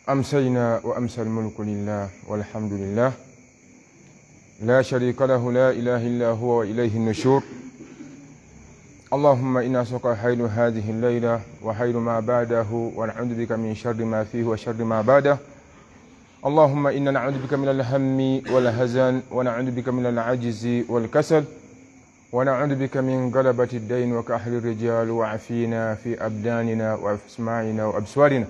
أمسينا وأمسى الملك لله والحمد لله لا شريك له لا إله إلا هو وإليه النشور. اللهم إنا نسألك خير هذه الليلة وخير ما بعده ونعوذ بك من شر ما فيه وشر ما بعده. اللهم إنا نعوذ بك من الهم والحزن ونعوذ بك من العجز والكسل ونعوذ بك من غلبة الدين وكحل الرجال وعافينا في أبداننا وأسماعنا وأبصارنا.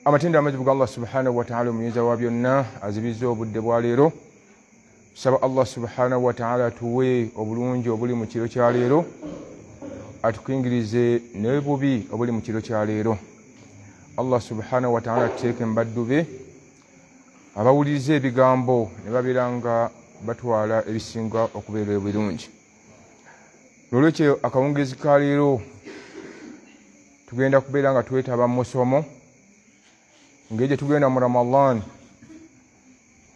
Amatendo amazibu ga Allah subhanahu wa ta'ala omuyinza wa byonna azibizza obudde bwa leero. Saba Allah subhanahu wa ta'ala tuwe obulungi obuli mu kiro kya leero, atukingirize n'obubi obuli mu kiro kya leero. Allah subhanahu wa ta'ala tuteeke mu baddu be abawuliriza ebigambo ne babeera nga batwala ebisinga okubeera ebirungi. Nolwekyo akawungezi ka leero tugenda kubeera nga twetaba mu musomo ng'egye tugenda mu Ramadan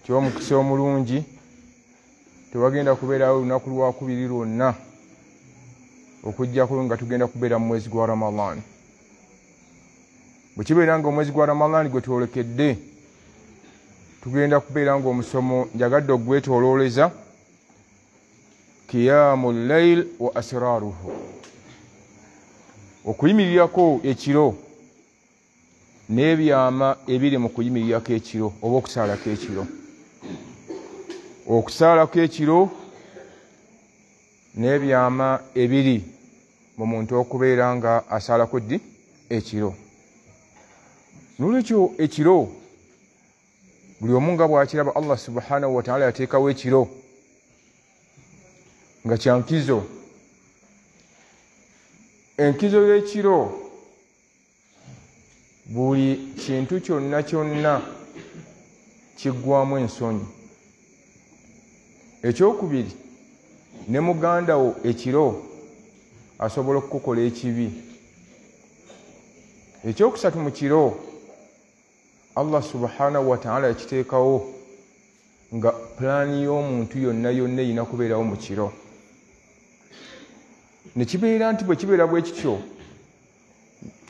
ky'omukisa omulungi. Tewagenda kubeerawo olunaku lwakubiri lwonna okuggyako nga tugenda kubeera mu mwezi gwa Ramadan. Bwe kibeera nga omwezi gwa Ramadan gwe twolekedde, tugenda kubeera ng'omusomo njagadde ogwetoolooleza Qiyamul Layl wa asraruhu, okuyimirirako ekiro n'ebyama ebiri mu kuyimirirako ekiro oba okusaalako ekiro. Okusaalako ekiro n'ebyama ebiri mu muntu okubeera nga asaalako ddi ekiro. Nolwekyo ekiro buli omu nga bw'akiraba Allah subhanahu wa ta'ala yateekawo ekiro nga kya nkizo. Enkizo y'ekiro buli kintu kyonna kyonna kiggwamu ensonyi. Ekyokubiri, ne muganda wo ekiro asobola okukukola ekibi. Ekyokusatu, mu kiro Allah subhanahu wa ta'ala yakiteekawo nga pulaani y'omuntu yonna yonna erina kubeerawo mu kiro. Ne kibeera nti bwe kibeera bwe kityo,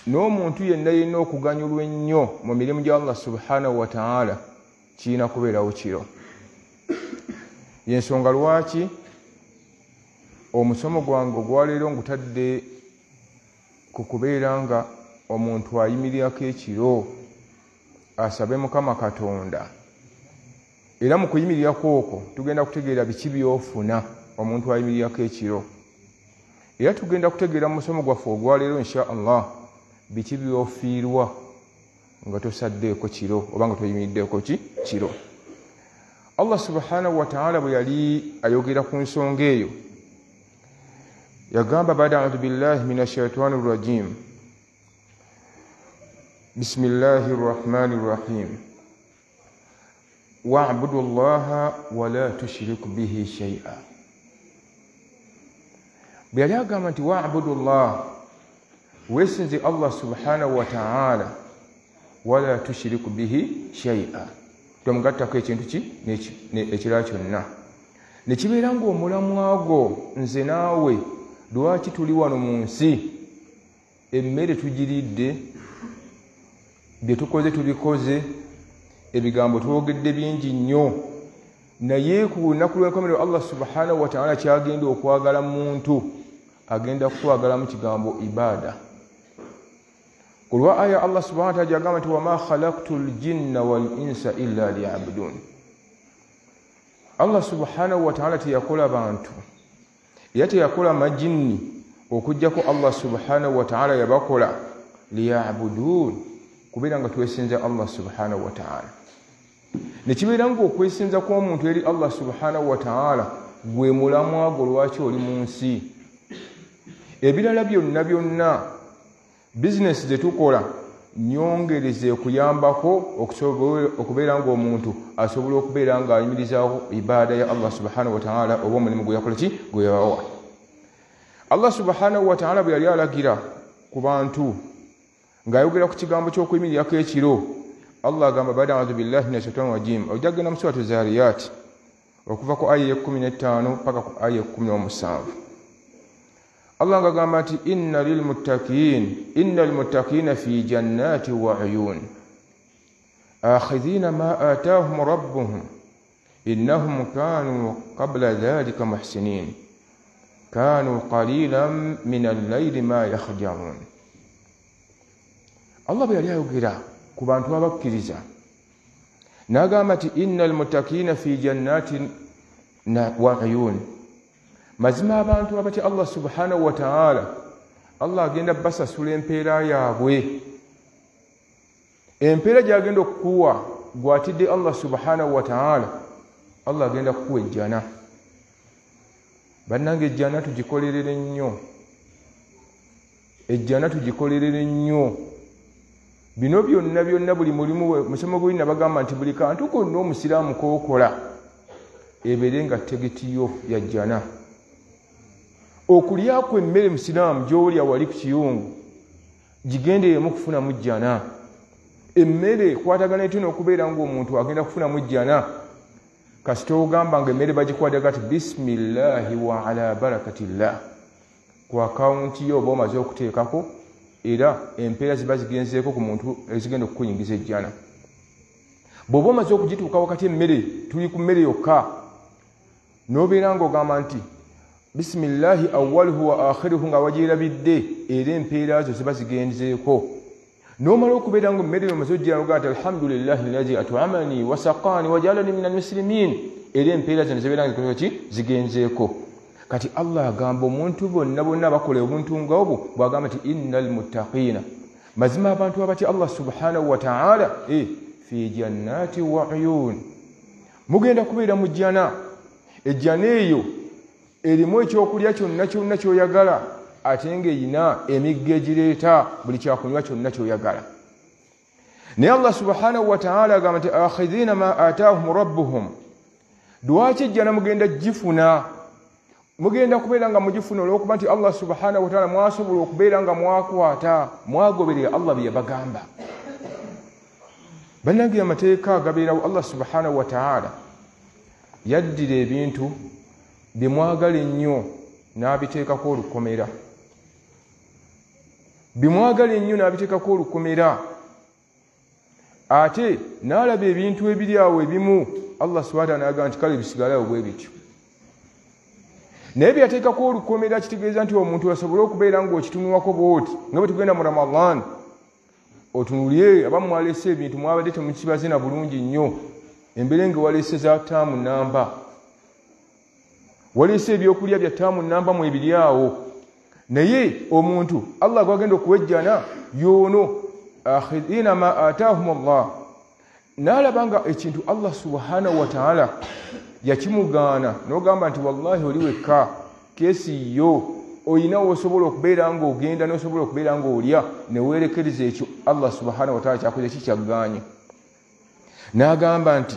n'omuntu yenna yenna okuganyulwa ennyo mu mirimu gya Allah subhanahu wa ta'ala kirina kubeerawo kiro. Yensonga lwaki omusomo gwange ogwaleero ngutadde ku kubeera nga omuntu ayimirirako ekiro asabe Mukama Katonda. Era mu kuyimirirako okwo tugenda kutegeera biki by'ofuna omuntu ayimirirako ekiro. Era tugenda kutegeera mu musomo gwaffe ogwaleero insha Allah biki by'ofiirwa nga tosaddeeko kiro oba nga toyimiriddeeko kiro. Allah subhanahu wa ta'ala bwe yali ayogera ku nsonga eyo yagamba bada a'udhu billahi minash shaitani rrajim bismillahir rahmanir rahim wa'budu llaha wa la tushriku bihi shay'a. Bwe yali agamba nti wa'budu llah, weesinze Allah subhanahu wa ta'ala, wala tushriku bihi shay'a, tomugattako ekintu ki ekirala kyonna. Ne kibeera ng'omulamwa gwo nze naawe lwaki tuli wano mu nsi, emmere tugiridde, bye tukoze tubikoze, ebigambo twogedde bingi nnyo, naye ku lunaku lw'enkomerero Allah subhanahu wa ta'ala kyagenda okwagala muntu agenda kukwagala mu kigambo ibaada. Kulwa aya Allah subhanahu wa ta'ala agamba nti wama khalaqtul jinna wal insa illa liya'budun. Allah subhanahu wa ta'ala teyakola bantu era teyakola majinni okuggyako Allah subhanahu wa ta'ala yabakola liya'budun, kubeera nga twesinza Allah subhanahu wa ta'ala. Ne kibeera ng'okwesinza kw'omuntu eri Allah subhanahu wa ta'ala gwe mulamwa gwo lwaki oli mu nsi. Ebirala byonna byonna bizinesi ze tukola nyongereze okuyambako okubeera ng'omuntu asobola okubeera ng'ayimirizaawo ibaada ya Allah subhanahu wa ta'ala oba omulimu gwe yakola ki gwe yabawa. Allah subhanahu wa ta'ala bwe yali alagira ku bantu ng'ayogera ku kigambo ky'okuyimirirako ekiro, Allah agamba bada a'udhu billahi minash shaitani rajim. Ojja kugenda mu suratu Zariyat okuva ku aya 15 paka ku aya 17. Allah ngagamba nti inna lil muttaqin, innal muttaqina fi jannati wa uyun. Akhidhina ma atahum rabbuhum innahum kanu qabla dhalika muhsinin kanu qalilan min al-layli ma yakhjaun. Allah bwe yali ayogera ku bantu abakkiriza n'agamba nti innal muttaqina fi jannatin wa uyun. Mazima abantu abatya Allah subhanahu wa ta'ala, Allah agenda basasula empeera yaabwe. Empeera gy'agenda okukuwa gw'atidde Allah subhanahu wa ta'ala, Allah agenda kukuwa ejjana. Bannange ejjana tugikolerere nnyo, ejjana tugikolerere nnyo. Bino byonna byonna buli mulimu musomo gulina bagamba nti buli kantu konna omusiraamu k'okola ebeere nga tegetiyo ya jjana. Okulyako emmere musiraamu gy'olya wali ku kiyungu gigenderemu kufunamu jjana. Emmere ekwatagana etyo n'okubeera ng'omuntu agenda kufunamu jjana. Kasita ogamba nga emmere bagikwataga ti bisimillahi wa ala barakatillah, ku akawunti yo oba omaze okuteekako era empeera ziba zigenzeeko ku muntu ezigenda okukuyingiza ejjana. Bw'oba omaze okugituuka wakati emmere, tuli ku mmere yokka, n'obeera ng'ogamba nti bisimillahi awwaluhu wa akhiruhu nga wagyerabidde, era empeera zo ziba zigenzeeko. N'omala okubeera nga emmere omaze ogira nti alhamdulillahi allazi at'amani wa saqani wa ja'alani minal muslimin, era empeera zino zibeera nga ki zigenzeeko. Kati Allah agamba omuntu bonna bonna bakola obuntu nga obwo bw'agamba nti innal muttaqina, mazima abantu abatya Allah subhanahu wa ta'ala fi jannati wa uyun, mugenda kubeera mu jjana. Ejjana eyo erimu ekyokulya kyonna kyonna ky'oyagala, ate ng'erina emigga egireeta buli kyakunywa kyonna ky'oyagala. Naye Allah subhanahu wa ta'ala agamba nti akhidhina ma ataahum rabbuhum, lwaki ejjana mugenda gifuna? Mugenda kubeera nga mugifuna olw'okuba nti Allah subhanahu wa ta'ala mwasobola okubeera nga mwakwata, mwagoberera Allah bye yabagamba. Bannange amateeka agabeerawo, Allah subhanahu wa ta'ala yaddira ebintu bye mwagala ennyo n'abiteekako olukomera, bye mwagala ennyo n'abiteekako olukomera, ate n'alaba ebintu ebiri awo ebimu Allah subhanahu wa ta'ala n'agamba nti kale bisigale awo bwe bityo. Naye byateekako olukomera kitegeeza nti omuntu asobole okubeera ng'okitunulako bw'oti nga bwe tugenda mu Ramadan, otunulye abamu mwaleese ebintu mwabadde temukibaze na bulungi nnyo, embeera nga waleese za ttaamu namba, waleese ebyokulya bya ttaamu namba mu ebiri awo. Naye omuntu Allah gw'agenda okuwejjana y'ono akhidhina ma ataahum Allah, n'alaba nga ekintu Allah subhanahu wa ta'ala yakimugaana, n'ogamba nti wallahi oli wekka, keesi yo oyina w'osobola okubeera ng'ogenda n'osobola okubeera ng'olya, ne weerekereza ekyo Allah subhanahu wa ta'ala kyakoze kikyaggaanye. N'agamba nti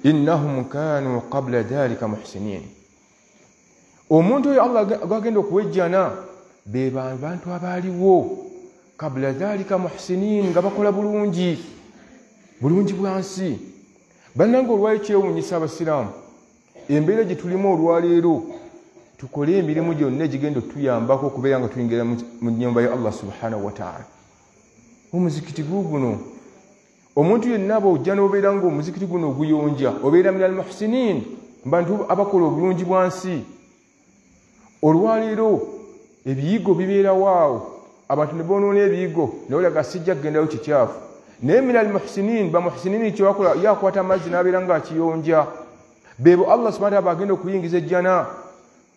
innahum kanu qabla dhalika muhsinin, omuntu oyo Allah gw'agenda okuwejjana be bantu abaaliwo qabla dhalika muhsinin, nga bakola bulungi, bulungi bwa nsi. Bannange olwayo kyewuunyisa abasiraamu, embeera gye tulimu olwaleero, tukole emirimu gyonna egigenda otuyambako okubeera nga tuyingira mu nnyumba ya Allah subhanahu wa ta'ala. Omuzikiti guuguno, omuntu yenna bw'ojja n'obeera ng'omuzikiti guno oguyonja, obeera minal muhsinin, bantu abakola obulungi bwa nsi. Olwaleero ebiyigo bibeerawo awo, abantu ne boonoona ebiyigo, naye sijja kugendayo kikyafu. Naye minal muhsinin, bamuhsinini kyebakola yakwata amazzi n'abeera ng'akiyonja. Beebo Allah subhanahu wa ta'ala bagenda okuyingiza ejjana.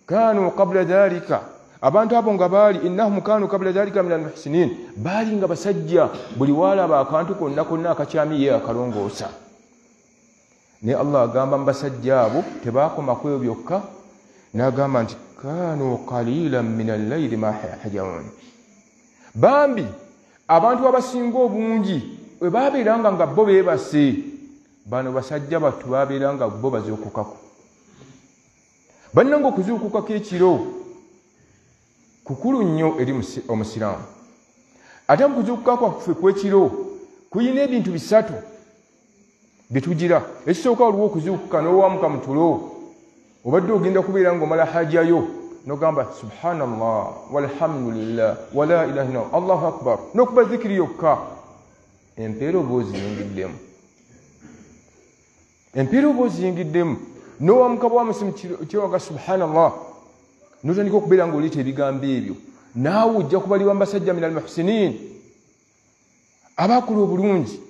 Kanu qabla dhalika, abantu abo nga baali innahum kanu qabla dhalika minal muhsinin, baali nga basajja buli waalaba akantu konna konna akakyami ye akalongoosa. Naye Allah agamba mu basajja abo tebaakoma ku ebyo byokka, n'agamba nti kanu qalilan min al-layli ma yahjaun. Bambi abantu abasinga obungi bwe baabeeranga nga bo beebase, bano basajja battu baabeeranga bo bazuukukako. Bannange okuzuukukako ekiro kukulu nnyo eri omusiraamu. Ate mu kuzuukuka kwaffe kw'ekiro kuyina ebintu bisatu bye tugira. Ekisooka waliwo okuzuukuka n'owamuka mu tulo, obadde ogenda kubeera ng'omala haja yo n'ogamba subhanallah walhamdulillah wala ilaha illallah allahu akbar, n'okuba zikiri yokka. Empeera oba oziyingiddemu, empeera oba oziyingiddemu. Nowamuka bwamusi kiroga subhanallah, notandika okubeera ng'oleeta ebigambo ebyo, naawe ojja kubalibwa mu basajja min almuhsinin, abakola obulungi.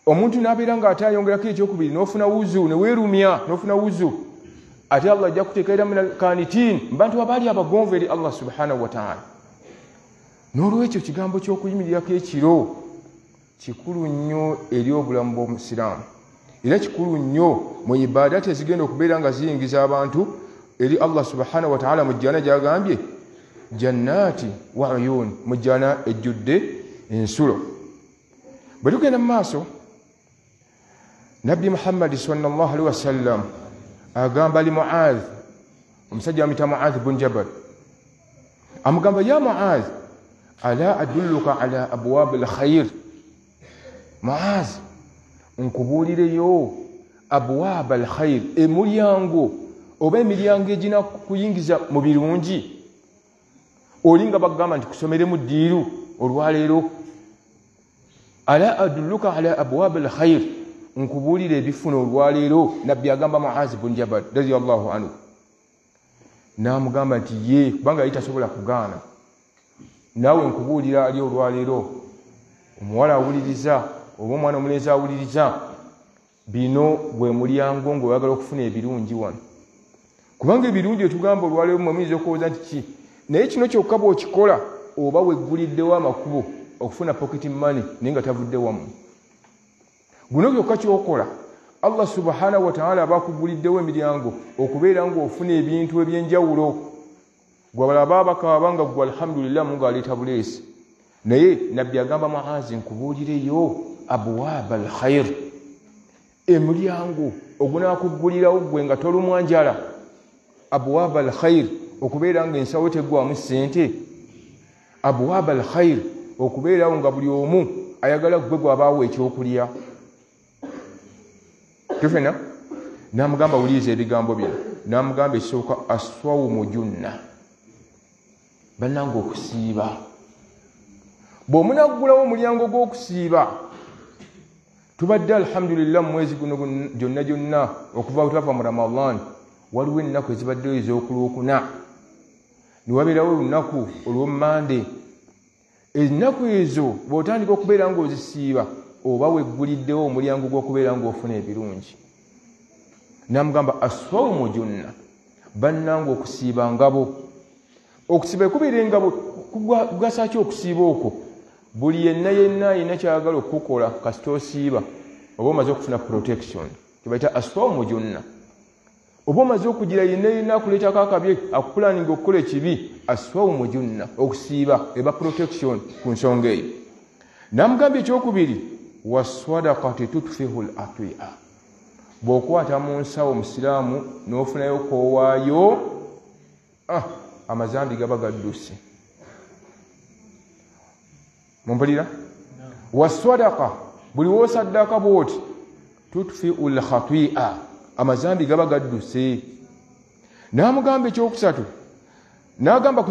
Omuntu n'abeera ng'ate ayongerako ekyokubiri, n'ofuna wuzu ne weerumya, n'ofuna wuzu, ate Allah ajja kuteeka era min alkanitin, mu bantu abaali abagonvu eri Allah subhanahu wa ta'ala. N'olwekyo kigambo ky'okuyimirirako ekiro kikulu nnyo eri obulamu bw'omusiraamu, era kikulu nnyo mu ibaadati ezigenda okubeera nga ziyingiza abantu eri Allah subhanahu wa ta'ala mu jjana gy'agambye jannati wa uyun, mu jjana ejjudde ensulo. Bwe tugenda mu maaso, Nabbi Muhammadi sallallahu alaihi wasallam agamba li Muadh, omusajja bamuyita Muadh bun Jabal, amugamba ya Muadh, ala adulluka ala abwab alkhair. Muadh, nkubuulireyo abwab alkhair, emulyango oba emiryango egina kuyingiza mu birungi. Olinga bagamba nti kusomeremu ddiiru olwaleero. Ala adulluka ala abwab alkhair, nkubuulire ebifuna olwaleero. Nabbi agamba Muadh bun Jabal radiyallahu anhu, n'amugamba nti ye, kubanga yali tasobola kugaana. Naawe nkubuulira ali olwaleero, omuwala awuliriza oba omwana omulenzi awuliriza, bino gwe mulyango ng'oyagala okufuna ebirungi wano. Kubanga ebirungi etugamba olwaleero mmwe muyinza okulowooza nti ki, naye kino kyokka bw'okikola oba wegguliddewo amakubo okufuna pocket money naye nga tavudde wammwe. Guno kyokka ky'okola, Allah subhanahu wa ta'ala aba akuguliddewo emiryango okubeera ng'ofuna ebintu ebyenjawulo. Gwe abalala bakaaba nga gwe alhamdulillah Mungu aleeta buleesi. Naye Nabbi agamba Muadh, nkubuulireyo abwab alkhair, emulyango ogunaakuggulirawo gwe nga tolumwa njala. Abwab alkhair, okubeera nga ensawo teggwamu ssente. Abwab alkhair, okubeerawo nga buli omu ayagala gwe gw'abaawo ekyokulya. Tufena n'amugamba wuliriza ebigambo bino. N'amugamba ekisooka, aswawumu junna, bannange okusiiba. Bw'omunaggulawo omulyango gw'okusiiba, tubadde alhamdulillah mu mwezi guno gyonna gyonna okuva twava mu Ramadan, waliwo ennaku ezibaddeyo ez'okulwokuna, ne wabeerawo olunaku olw'Omande. Ennaku ezo bw'otandika okubeera ng'ozisiiba, oba wegguliddewo omulyango gw'okubeera ng'ofuna ebirungi. N'amugamba aswawumu junna, bannange okusiiba ngabo. Okusiiba ekubeera engabo, kugasa ki okusiiba okwo? Buli yenna yenna alina ky'ayagala okukukola kasita osiiba, oba omaze okufuna protection, kye bayita aswawumu junna. Oba omaze okugira yenna yenna akuleetako akabi, akupulaninga okukola ekibi, aswawumu junna, okusiiba eba protection ku nsonga eyo. N'amugamba ekyokubiri, waswadaqati tutfihu al-ati'a, bw'okwata mu nsawo omusiraamu n'ofunayo koowaayo, amazambi gaba gadduse. Mumpulira? Waswadaqa, buli w'osaddaaka bw'oti, tutfiu al-khati'a, amazambi gaba gadduse. N'amugamba ekyokusatu, n'agamba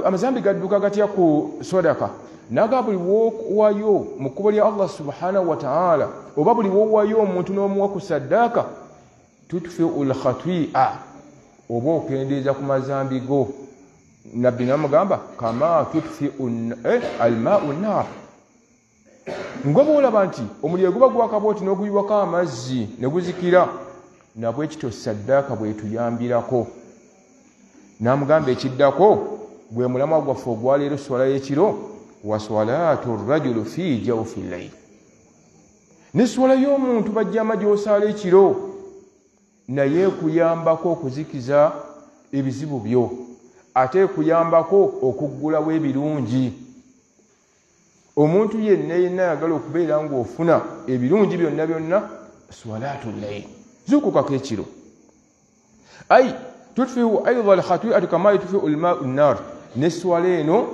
amazambi gadduka gatya ku swadaka? N'agamba buli w'owaayo mu kkubo lya Allah subhanahu wa ta'ala, oba buli w'owaayo omuntu n'omuwa ku saddaaka, tutfiu al-khati'a, oba okendeeza ku mazambi go. Nabbi n'amugamba kama tutfiu almau nnar, nga bw'olaba nti omuliro guba gwaka bw'oti n'oguyiwako amazzi ne guzikira, nabwe kityo saddaaka bw'etuyambirako. N'amugamba ekiddako gwe mulamwa gwaffe ogwaleero, swala y'ekiro, wa swalatu rajulu fi jawfi layl, ne swala y'omuntu bajjama gy'osaala ekiro, naye ekuyambako okuzikiza ebizibu byo, ate ekuyambako okuggulawo ebirungi. Omuntu yenna yenna ayagala okubeera ng'ofuna ebirungi byonna byonna, swalatu layl, zuukukako ekiro. Ai tutfiu aidha alkhati'atu kama yutfiu almau nnar, ne swala eno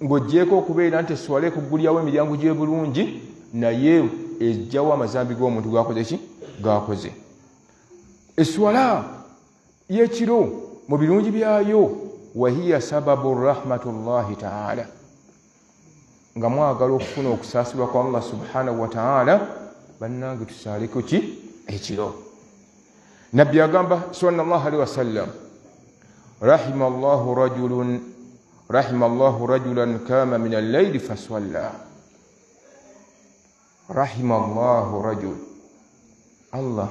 ng'oggyeeko okubeera nti eswala ekuggulyawo emiryango gy'ebulungi, naye ejjawo amazambi g'omuntu gakoze ki? Gakoze. Eswala y'ekiro mu birungi byayo, wahiya sababu rahmatullahi taala, nga mwagala okufuna okusaasirwa kwa Allah subhanahu wa ta'ala, bannange tusaaleko ki ekiro. Nabbi agamba sallallahu alaihi wasallam, rahimallahu rajulan kama min al-layli fasalla. Rahimallahu rajul, Allah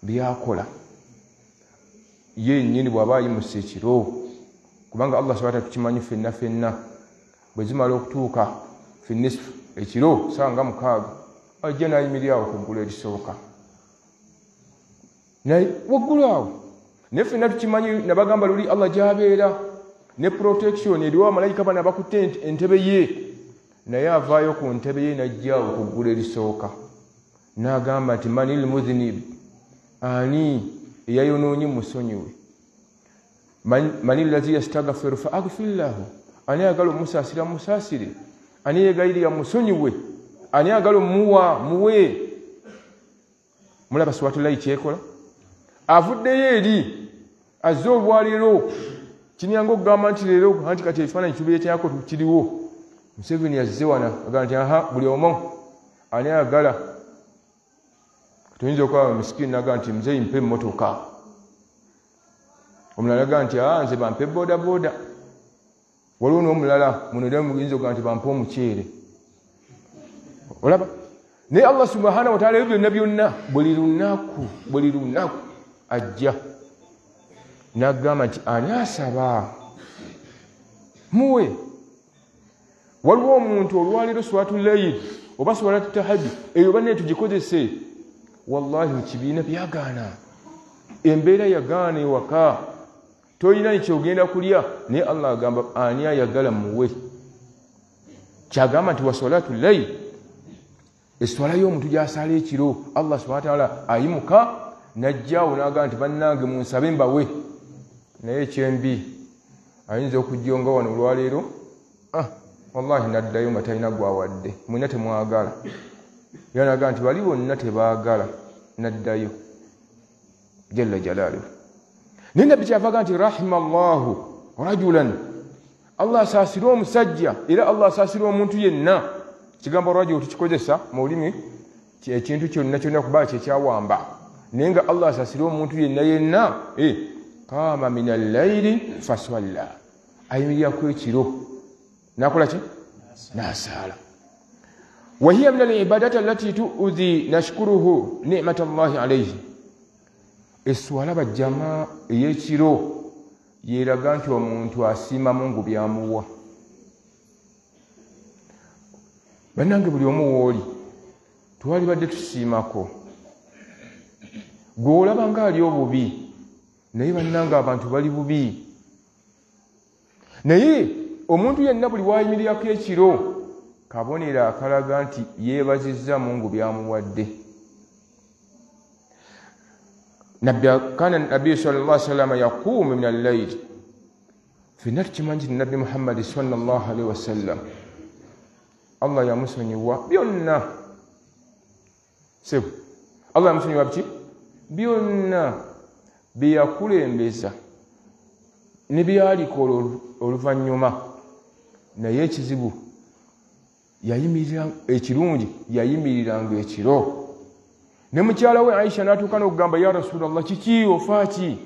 byakola ye nnyini bw'aba ayimusa ekiro, kubanga Allah subhanahu wa ta'ala tukimanyi ffenna ffenna bwe zimala okutuuka fi nisfu ekiro ssaawa nga 6 ajja n'ayimirira awo ku ggulu erisooka, naye waggulu awo. Naye ffenna tukimanyi, nabagamba luli Allah gy'abeera ne protection eriwo, abamalayika bano abakutte entebe ye, naye avaayo ku ntebe ye n'ajja awo ku ggulu erisooka n'agamba nti manil mudhnib, ani eyayonoonye musonyiwe, manil lazi yastaghfiru fa aghfir lahu, ani ayagala omusaasira musaasire, ani yeegayirira musonyiwe, ani ayagala omuwa muwe. Mulaba swatulayi kyekola, avuddeyo eri azze olwaleero. Kinyanga okugamba nti leero anti kati ekifaananyi kibeere kyako kiriwo. Museveni azze wano agamba nti aha, buli omu ani ayagala. Tuyinza okuba misikini n'agamba nti muzeeyi mpe emmotoka, omulala agamba nti aa nze bampe bodaboda, waliwo n'omulala muno era muyinza okugamba nti bampe omuceere. Olaba naye Allah subhanahu wa ta'ala ebyo byonna byonna buli lunaku ajja n'agamba nti ani asaba muwe. Waliwo omuntu olwaleero swatu layl oba swalatu tahajjud eyo banne tugikozese, wallahi mu kibiina byagaana, embeera yagaana ewaka, tolina kyogenda kulya, naye Allah agamba ani ayagala muwe. Kyagamba nti wasolatu layl, eswala y'omuntu gy'asaala ekiro, Allah subhanahu wa ta'ala ayimuka n'ajjaawo n'agamba nti bannange munsabe mbawe. Naye ekyembi ayinza okujja nga wano olwaleero, wallahi n'addayo nga talina gwawadde, mwena temwagala, era n'agamba nti bali bonna tebaagala, n'addayo. Jalla jalaaluhu. Naye Nabbi kyava nti rahimallahu rajulan, Allah asaasire omusajja, era Allah asaasire omuntu yenna. Kigambo rajul tukikozesa mu lulimi ekintu kyonna kyonna kuba kyekyawamba, naye nga Allah asaasire omuntu yenna yenna, kama min al-layli fasalla, ayimirirako ekiro n'akola ki? N'asaala. Wa hiya min al-ibadati allati tu'dhi nashkuruhu ni'mata Allahi alayhi. Eswala bajjama ey'ekiro yeeraga nti omuntu asiima Mungu by'amuwa. Bannange buli omu w'oli twalibadde tusiimako, gwe olaba ng'ali obubi, naye bannange abantu bali bubi. Naye omuntu yenna buli w'ayimirirako ekiro kabonero akalaga nti yeebazizza Mungu by'amuwadde. Kana Nabbi sallallahu alaihi wasallam yaqumu min al-layl, ffenna tukimanyi nti Nabbi Muhammad sallallahu alaihi wasallam Allah yamusonyiwa byonna. Sebo Allah yamusonyiwa biki? Byonna bye yakulembeza ne byalikola oluvannyuma. Naye ekizibu yayimirira ekirungi, yayimiriranga ekiro. Ne mukyala we Aisha n'atuuka n'okugamba ya Rasulallah, kiki ofa ki?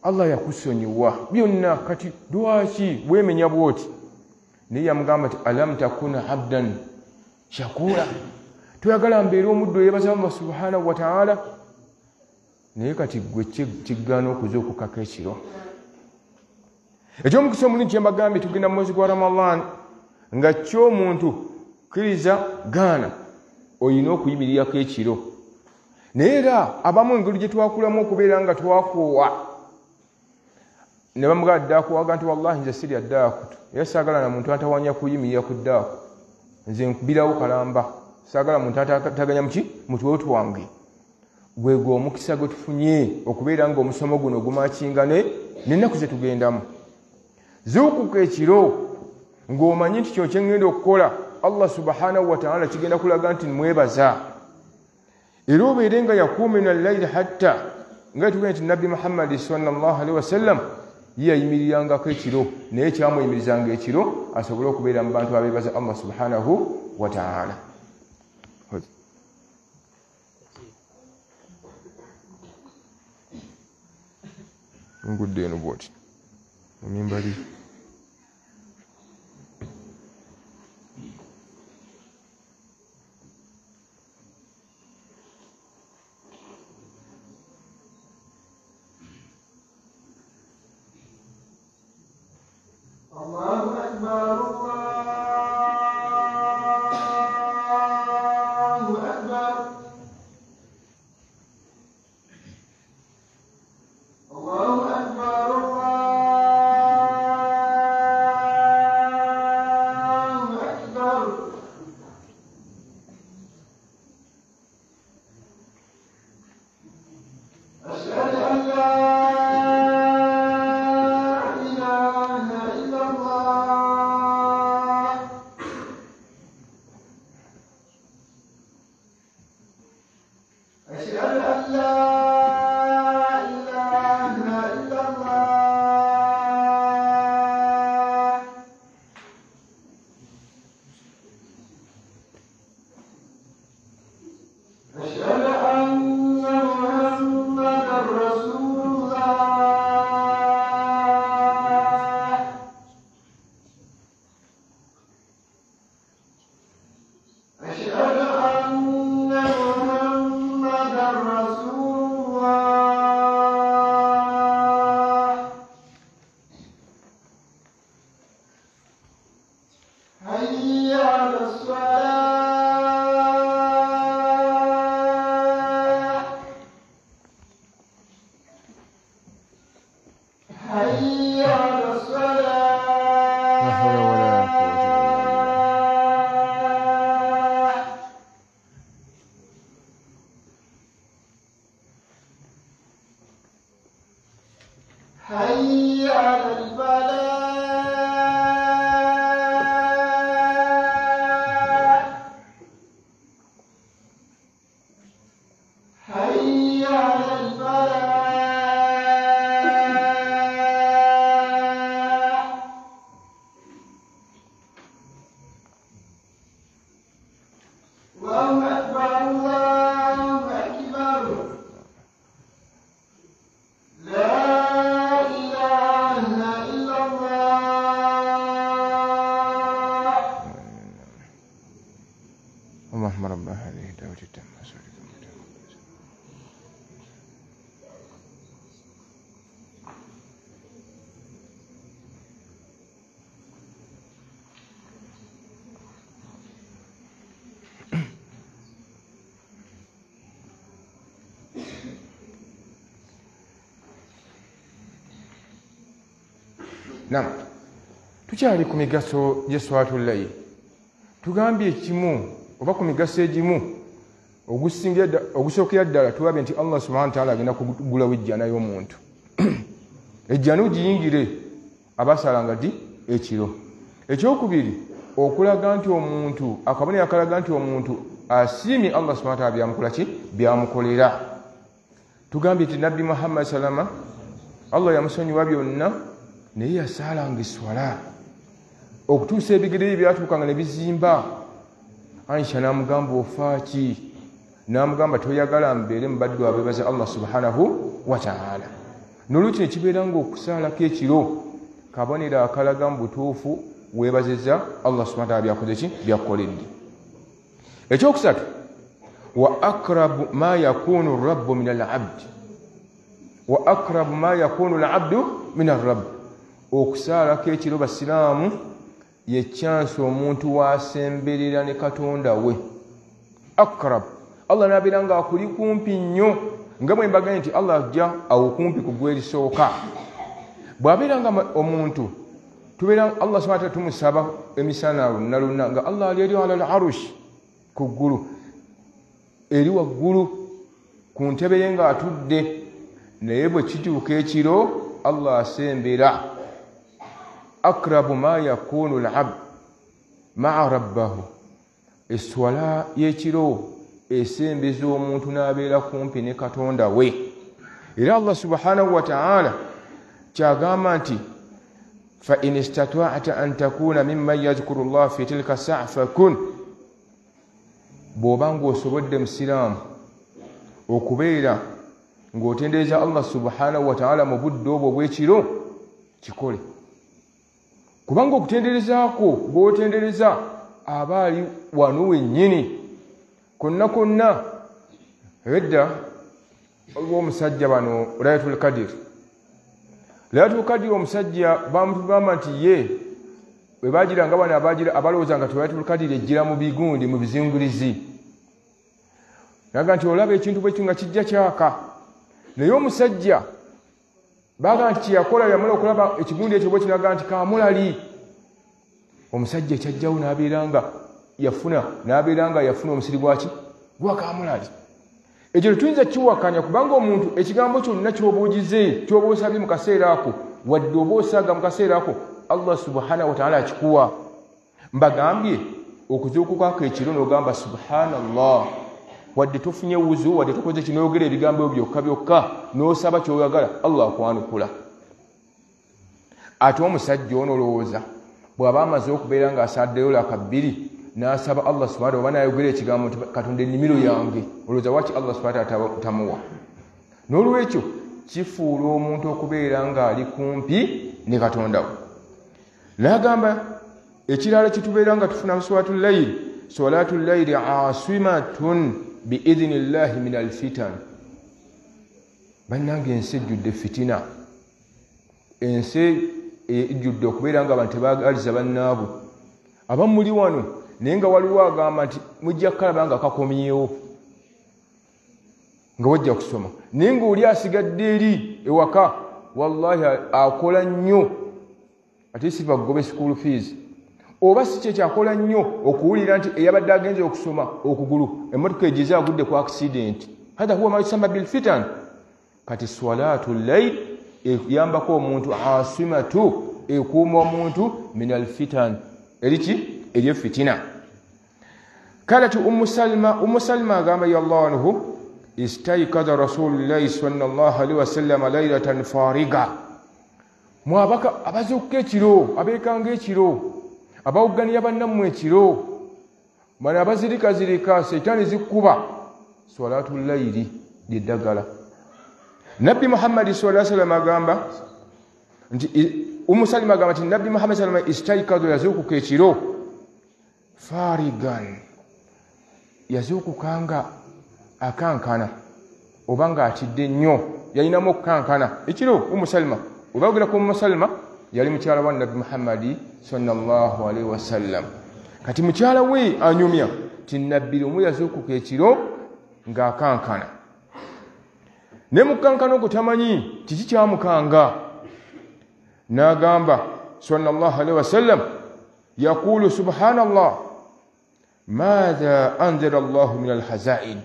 Allah yakusonyiwa byonna, kati lwaki weemenya bw'oti? Naye yamugamba nti alam takuna abdan shakura, toyagala mbeere omuddu eyeebaza Allah subhanahu wa ta'ala? Naye kati gwe kigaana okuza okukaka ekiro. Ekyomukisa omulungi kye mbagambye, tugenda mu mwezi gwa Ramadan nga ky'omuntu kkiriza gaana olina okuyimirirako ekiro. Naye era abamu engeri gye twakulamu okubeera nga twakoowa, ne bamugamba ddaaku, waga nti wallahi nze sirya ddaaku, era saagala na muntu antawanya kuyimirira ku ddaaku, nze nkubirawo kalamba, saagala muntu ataganya muki mutulo twange. Gwe omukisa gwe tufunye okubeera nga omusomo guno gumakinga n'ennaku ze tugendamu. Zuukuka ekiro ng'omanyi nti kino kye ŋŋenda okukola Allah subhanahu wa ta'ala kigenda kulaga nti mwebaza. Era obeere nga yakuumina al-layli hatta, nga tugenda nti Nabbi Muhammad sallallahu alaihi wasallam Ye yayimirirangako ekiro, naye kyamuyimirizanga ekiro asobole okubeera mu bantu abeebaza Allah subhanahu wa ta'ala. Ngudde eno bwoti mu mimbali. Allahu Akbar, Allahu Akbar, Allahu Akbar, Allahu Akbar. Ashhadu an la ilaha illa Allah. Ashhadu an la ilaha illa Allah. Ashhadu anna Muhammadan Rasulullah. Ashhadu anna Muhammadan Rasulullah. Hayya 'ala as-salah. Hayya 'ala as-salah. La hawla wa la quwwata illa billah. Hayya 'ala al-falah. Hayya 'ala al-falah. Allahu Akbar, Allahu Akbar. La ilaha illa Allah. Allahumma rabba hadhihi da'wati tamma salika. Nam, tukyali ku migaso gy'esswalatul layl. Tugambye ekimu oba ku migaso egimu ogusookera ddala tugambye nti Allah subhanahu wa ta'ala agenda kugulawo ejjana y'omuntu. Ejjana ogiyingire abasalanga ddi ekiro. Ekyokubiri, okulaga nti omuntu akabonero akalaga nti omuntu asiimye Allah subhanahu wa ta'ala byamukola ki byamukolera. Tugambye nti Nabbi Muhammad salama Allah yamusonyiwa byonna, naye yasaalanga esswala okutuusa ebigere bye byatuukanga ne bizimba. Aisha n'amugamba ofaaki? N'amugamba toyagala mbeere mu baddu abeebaza Allah subhanahu wa ta'ala. N'olwekyo ne kibeera ng'okusaalako ekiro kabonero akalaga mu butuufu weebazizza Allah subhanahu wa ta'ala byakoze ki byakukoledde. Ekyokusatu, wa akrabu ma yakunu rabbu min al-abdi, wa akrabu ma yakunu al-abdu min ar-rabb. Okusaalako ekiro basiraamu ye chance omuntu wasemberera ne Katonda we. Akrab, Allah n'abeera ng'akuli kumpi nnyo, nga bwe mbagambye nti Allah ajja awo kumpi ku ggwe erisooka. Bw'abeera nga omuntu tubeera Allah subhanahu wa ta'ala tumusaba emisana lonna lonna nga Allah ali eri ala al-arush ku ggulu, eri waggulu ku ntebe ye ng'atudde, naye bwe kituuka ekiro Allah asembera. Akrabu ma yakunu al-abd ma'a rabbahu. Esswala y'ekiro esembeza omuntu n'abeera kumpi ne Katonda we. Era Allah subhanahu wa ta'ala Kyagamba nti fa in istata'ta an takuna mimman yadhkuru Allah fi tilka sa'a fakun, bw'oba ng'osobodde musiraamu okubeera ng'otendereza Allah subhanahu wa ta'ala mu budde obwo obw'ekiro, kikole. Kubanga okutenderezaako gw'otendereza aba ali wano wennyini konna konna. Edda waliwo omusajja bano Lailatul Qadr. Lailatul Qadr omusajja bamutugamba nti ye bwe bagiranga bano abagira abalowooza nga Lailatul Qadr ejjira mu bigundi mu bizingirizi, naga nti olaba ekintu bwe nga kijja kyaka. Naye omusajja baga nti kyeyakola yamala okulaba ekigundi ekyo bwe kinaga nti kamulali. Omusajja ekyajjawo n'abeera nga yafuna omusiri gwaki gwa kamulali. Ekyo tetuyinza kiwakanya, kubanga omuntu ekigambo kyonna ky'oba ogize ky'oba osabye mu kaseera ako, wadde oba osaaga mu kaseera ako, Allah subhanahu wa ta'ala akikuwa. Mbagambye okuzuukukako ekiro n'ogamba subhanallah, wadde tofunye wuzu, wadde tokoze kino, oyogera ebigambo byokka byokka n'osaba ky'oyagala, Allah akwanukula. Ate omusajja ono olowooza bw'aba amaze okubeera ng'asaddeyo laka bbiri n'asaba Allah subhanahu wa ta'ala, n'ayogera ekigambo nti Katonda ennimiro yange, olowooza waki Allah subhanahu wa ta'ala tamuwa? N'olwekyo kifuula omuntu okubeera ng'ali kumpi ne Katonda we. N'agamba ekirala kitubeera nga tufuna swalatul layl, swalatul layli asimatun biidhnillahi min alfitan. Bannange ensi ejjudde fitina, ensi ejjudde okubeera nga abantu tebaagaliza bannaabwe. Abamuli wano naye nga waliwo agamba nti mujja kukalaba nga kakomyewo nga wajja kusoma, naye ng'oli asigadde eri ewaka, wallahi akola nnyo ate si bagobe school fees, oba si kye kyakola nnyo okuwulira nti eyabadde agenze okusoma okugulu emmotoka egize agudde ku accident. Hadha huwa ma yusamma bilfitan. Kati swalatu layl eyambako omuntu, asimatu ekuuma omuntu min alfitan, eriki eryo fitina. Kalati Ummu Salma, Ummu Salma agamba yallahu anhu, istaykadha Rasulullahi sallallahu alaihi wasallam laylatan fariga. Mwabaka abazuukuka ekiro, abeekanga ekiro, abawugganira bannammwe ekiro, bano abazirikazirika seitaani zikkuba, swalatul layli lyeddagala. Nabbi Muhammadi sallallahu alaihi wasallam agamba nti Ummu Salima agamba nti Nabbi Muhammad sallallahu alaihi wasallam istaykadha, yazuukuka ekiro farigan, yazuukuka nga akankana oba nga atidde nnyo, yalinamu okukankana ekiro. Ummu Salima, oba ku Ummu Salima yali mukyala wa Nabbi Muhammadi sallallahu alaihi wasallam. Kati mukyala we anyumya ti Nabbi lumu yazuukuka ekiro ng'akankana, ne mukankana ogwo tamanyi kiki kyamukanga. N'agamba sallallahu alaihi wasallam, yaqulu subhanallah madha anzala Allahu min alhazain.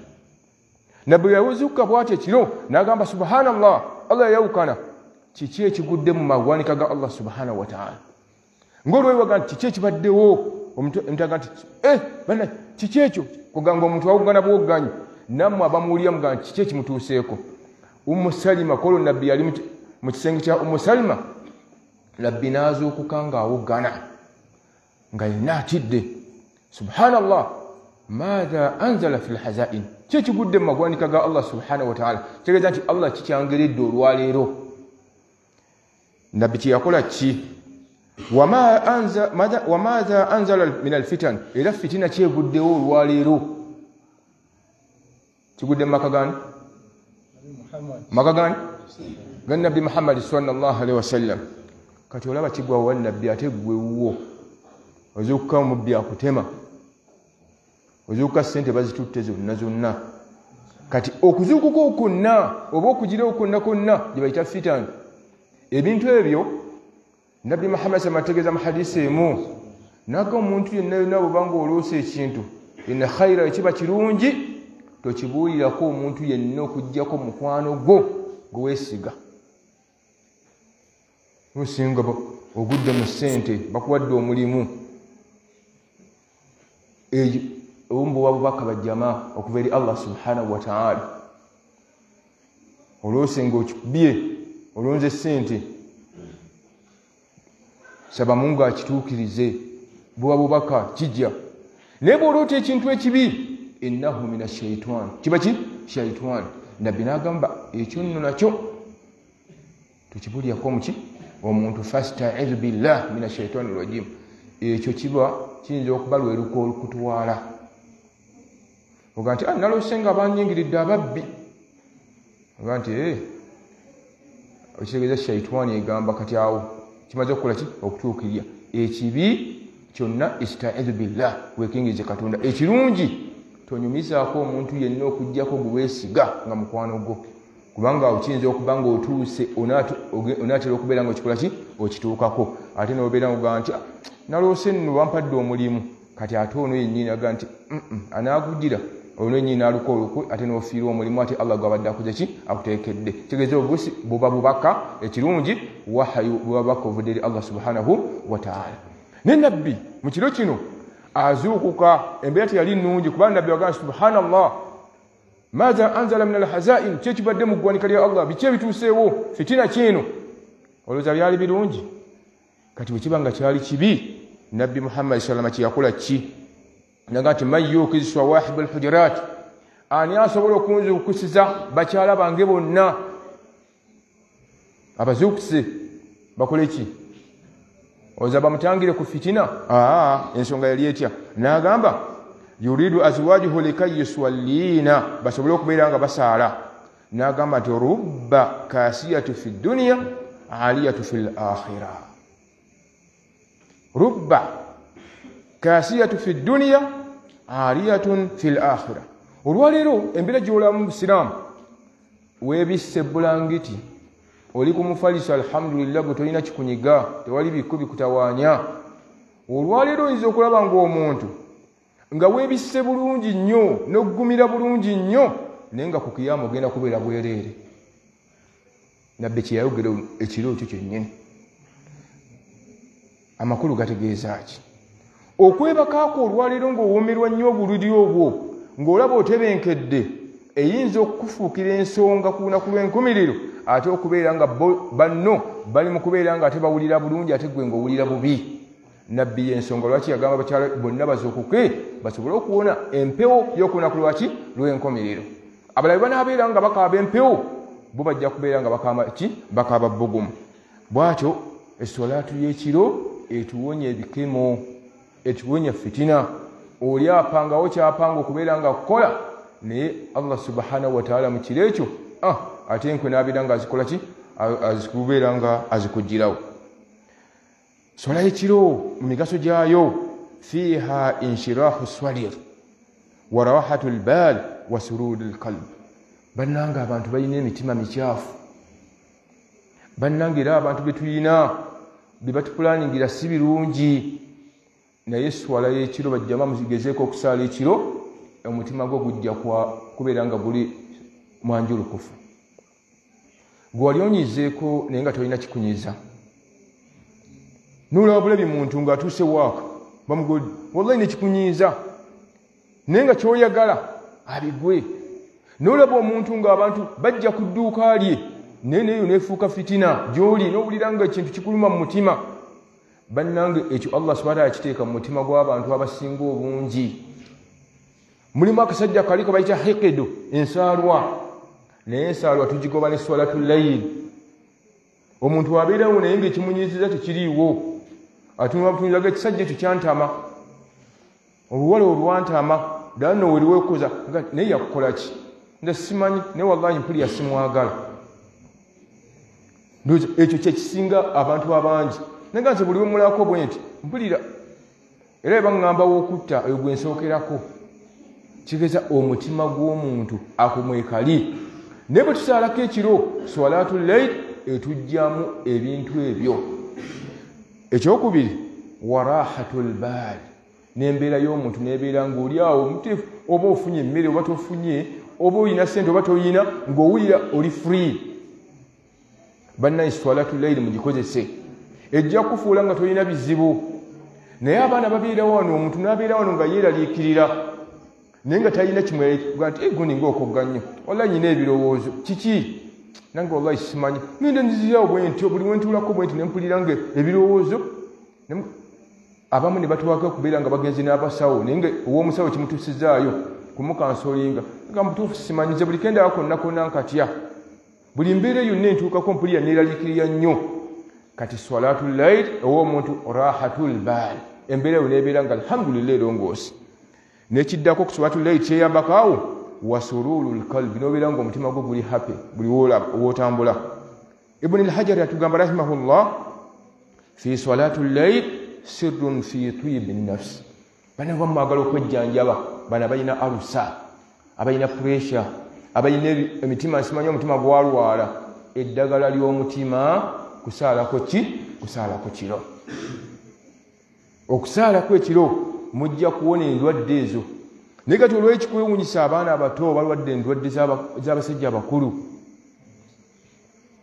Nabbi yazuukuka bw'atyo ekiro n'agamba subhanallah, Allah yayawukana, kiki ekigudde mu magwanika ga Allah subhanahu wa ta'ala. Ng'olwewaga nti kiki ekibaddewo, omuntu aga nti banna kiki ekyo, kuganga omuntu awuggana bwogganyi, nammwe abamuwulira mugamba nti kiki ekimutuuseeko. Ummu Salima kolo Nabbi yali mu kisenge kya Ummu Salima, Nabbi n'azuukuka ng'awuggana nga yenna atidde, subhanallah madha anzala fi lhazain, ki ekigudde mu magwanika ga Allah subhanahu wa ta'ala. Kitegeeza nti Allah kikyangeredde olwaleero. Nabbi kyeyakola ki? Wamadha anzala min alfitan, era fitina kyeguddewo olwaleero. Kigudde mu maka gani? Maka gani? Ga Nabbi Muhammadi sallallahu alaihi wasallam. Kati olaba kigwa wa Nabbi, ate gwe wuwo ozuukuka omubbi akutema, ozuukuka ssente bazitutte zonna zonna. Kati okuzuukuka okwonna oba okugira okwonna kwonna gye bayita fitan. Ebintu ebyo Nabbi Muhammad sallallahu ategeeza mu hadisi emu, naga omuntu yenna yonna bw'obanga oloosa ekintu ina khaira, ekiba kirungi, tokibuulirako omuntu yenna okuggyako mukwano gwo gwe weesiga. Osinga ogudde mu ssente, bakuwadde omulimu, obumu buba bubaka bajjama okuva eri Allah subhanahu wa ta'ala. Olwose ng'okikubye olonze ssente, Saba Mungu akituukirize, buba bubaka kijja. Naye bw'oloota ekintu ekibi, innahu mina shaitani, kiba ki shaitani. Nabbi n'agamba ekyo nno nakyo tukibulyako omuki omuntu, fastaiz billah mina shaitani rajim. Ekyo kiba kiyinza okuba lweruka olukutwala oga nti naloose nga banyingiridde ababbi, oga nti okitegeeza shaitani egamba kati awo kimaze okukola ki okutuukirira ekibi kyonna. Istaiz billah, weekingirize Katonda. Ekirungi tonyumizaako omuntu yenna okuggyako gwe weesiga nga mukwano gwo, kubanga awo kiyinza okuba nga otuuse onaatera okubeera nga okikola ki okituukako, ate n'obeera nga nti naloose nno bampadde omulimu, kati ate ono yennyini aga nti anaakugira ono yennyini n'aluka olukwe, ate n'ofiirwa omulimu ate Allah gw'abadde akuze ki akuteekedde. Kitegeeza obusi buba bubaka. Ekirungi wahayu buba bubaka obuvudde eri Allah subhanahu wa ta'ala. Ne nabbi mu kiro kino azuukuka, embeera teyali nnungi, kubanga nabbi agamba subhanallah, maza anzala min alhazain, ki ekibadde mu ggwanika lya Allah, biki ebituuseewo, fitina kino, olowooza byali birungi? Kati bwe kiba nga kyali kibi, Nabbi Muhammad sallama kyeyakola ki? Naga nti man yukizu sawahibu alhujurat, ani asobola okunzuukusiza bakyala bange bonna, abazuukuse bakole ki? Oza bamutangire ku fitina? Ensonga yali etya? N'agamba yuridu azwajuhu likay yuswallina, basobole okubeera nga basaala. N'agamba nti rubba kasiyatu fi dunya aliyatu fil akhira, rubba kasiyatu fi dunya aliyatun fil akhira. Olwaleero embeera gy'olamu mu busiraamu, weebisse bulangiti, oli ku mufaliso, alhamdulillah, gwe tolina kikunyiga, tewali biku bikutawaanya. Olwaleero oyinza okulaba ng'omuntu nga weebisse bulungi nnyo n'oggumira bulungi nnyo, naye nga ku kiyama ogenda kubeera bwereere. Nabbi kye yayogera ekiro ekyo kyennyini. Amakulu gategeeza ki? Okwebakaako olwaleero ng'owoomerwa nnyo obuliri obwo, ng'olaba otebenkedde, eyinza okukufuukira ensonga ku lunaku lw'enkomerero, ate okubeera nga banno bali mu kubeera nga ate bawulira bulungi, ate gwe ng'owulira bubi. Nabbi y'ensonga lwaki yagamba bakyala bonna bazuukuke basobole okuwona empewo y'okulunaku lwaki lw'enkomerero. Abalala bwe banaabeera nga bakaaba empewo, bo bajja kubeera nga bakaaba ki? Bakaaba bbugumu. Bw'atyo esswalaatu y'ekiro etuwonya ebikemo, etuwonya fitina. Oli apangawo kyapanga okubeera nga kukola, naye Allah subhanahu wa ta'ala mu kiro ekyo ate enkwe n'abeera nga azikola ki? Azikubeera nga azikugirawo. Swala y'ekiro mu migaso gyayo, fiiha inshirahu swalir wa rahatu lbal wa sururu lkalb. Bannange abantu balina emitima mikyafu, bannange era abantu be tuyina bye batupulaningira si birungi, naye swala y'ekiro bajjama mugezeeko okusaala ekiro, omutima gwo gujja kubeera nga guli mwanjulukufu. Gwe wali onyizeeko naye nga tolina kikunyiza, n'olaba bulabi muntu ng'atuuse waaka bamugodi, wallahi nekikunyiiza, naye nga ky'oyagala abigwe. N'olaba omuntu ng'abantu bajja ku dduuka lye, naye neyo neefuuka fitina gy'oli, n'owulira nga ekintu kikuluma mu mutima. Bannange ekyo Allah subhanahu wa ta'ala akiteeka mu mutima gw'abantu abasinga obungi. Mulimu akasajja kali ke bayita hikidu, ensaalwa, naye ensaalwa tugigoba ne swalatu layili. Omuntu abeerawo naye ng'ekimunyiiziza tekiriiwo, atunula butunulaga ekisajja ekyo kyantama, oluwala olwantama, ddala nno weriweekoza, naye yakukola ki? Nze simanyi, naye wallahi mpulira simwagala. Ekyo kyekisinga abantu abangi. Naye nga nze buli wemulako bwe nti mpulira, era bwe baŋŋamba w'okutta oyo gwe nsookerako. Kigeza omutima gw'omuntu akumwekali. Naye bwe tusaalako ekiro, swalatu layl etujjamu ebintu ebyo. Ekyokubiri, warahatul baal, n'embeera y'omuntu n'ebeera ng'oli awo muteefu, oba ofunye emmere oba tofunye, oba olina ssente oba toyina, ng'owulira oli free. Bannaye swalatu layl mugikozese, ejja kufuula nga tolina bizibu. Naye abaana babeera wano, omuntu n'abeera wano nga yeeraliikirira, naye nga talina kimweraliikirira nti gundi ng'okogga nnyo, wallahi nnina ebirowoozo kiki, nange wallahi simanyi, ngenda nzizirawo bwe ntyo, buli we ntuulako bwe nti ne mpulira nga ebirowoozo. Abamu ne batuwako okubeera nga bagenze n'abasawo, naye nga ow'omusawo kimutuusizaayo kumukansolinga nga mutuufu simanyize buli kendaba konna konna nkatya, buli mbeera yonna entuukako mpulira neeraliikirira nnyo. Kati swalatul layl ow'omuntu rahatul baal, embeera yo neebeera nga alhamdulillah erongoose. N'ekiddako ku swalatul layl kyeyambako awo wasururul kalbi, n'obeera nga omutima gwo guli happy buli w'otambula. Ibn al-Hajar atugamba rahimahullah fi swalatul layl sirrun fi tibi nafsi. Bana bamwagala okwejjanjaba, bana balina alusa, abalina pressure, abalina emitima, nsimanyi omutima gwalwala, eddagala ly'omutima kusaalako ki? Kusaalako kiro. Okusaalako ekiro mujja kuwona endwadde ezo. Naye kati olw'ekikwewuunyisa abaana abato balwadde endwadde z'abasajja abakulu.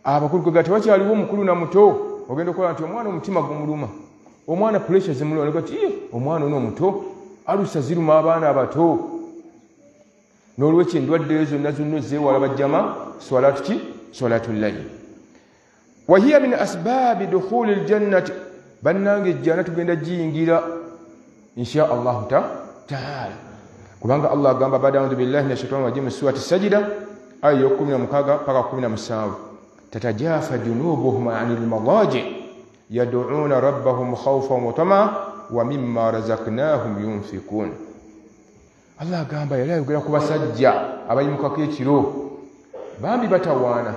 Abakulu kwega tewakyaliwo omukulu na muto, ogenda okukola nti omwana omutima gumuluma, omwana pressure zimuluma, kati omwana ono omuto alusa ziruma abaana abato. N'olwekyo endwadde ezo zonna zonna zeewala bajjama swalatu ki? Swalatul layl. Wa hiya min asbabi dukhuli ljannati, bannange ejjana tugenda giyingira insha Allahu taala, kubanga Allah agamba bada audhu billahi minash shaitani rajim, surati Sajida aya ya 16 paka 17, tatajafa junubuhum anil madaji yad'una rabbahum khawfan wa tama wa mimma razaqnahum yunfikun. Allah agamba yali ayogera ku basajja abayimukako ekiro, bambi batawaana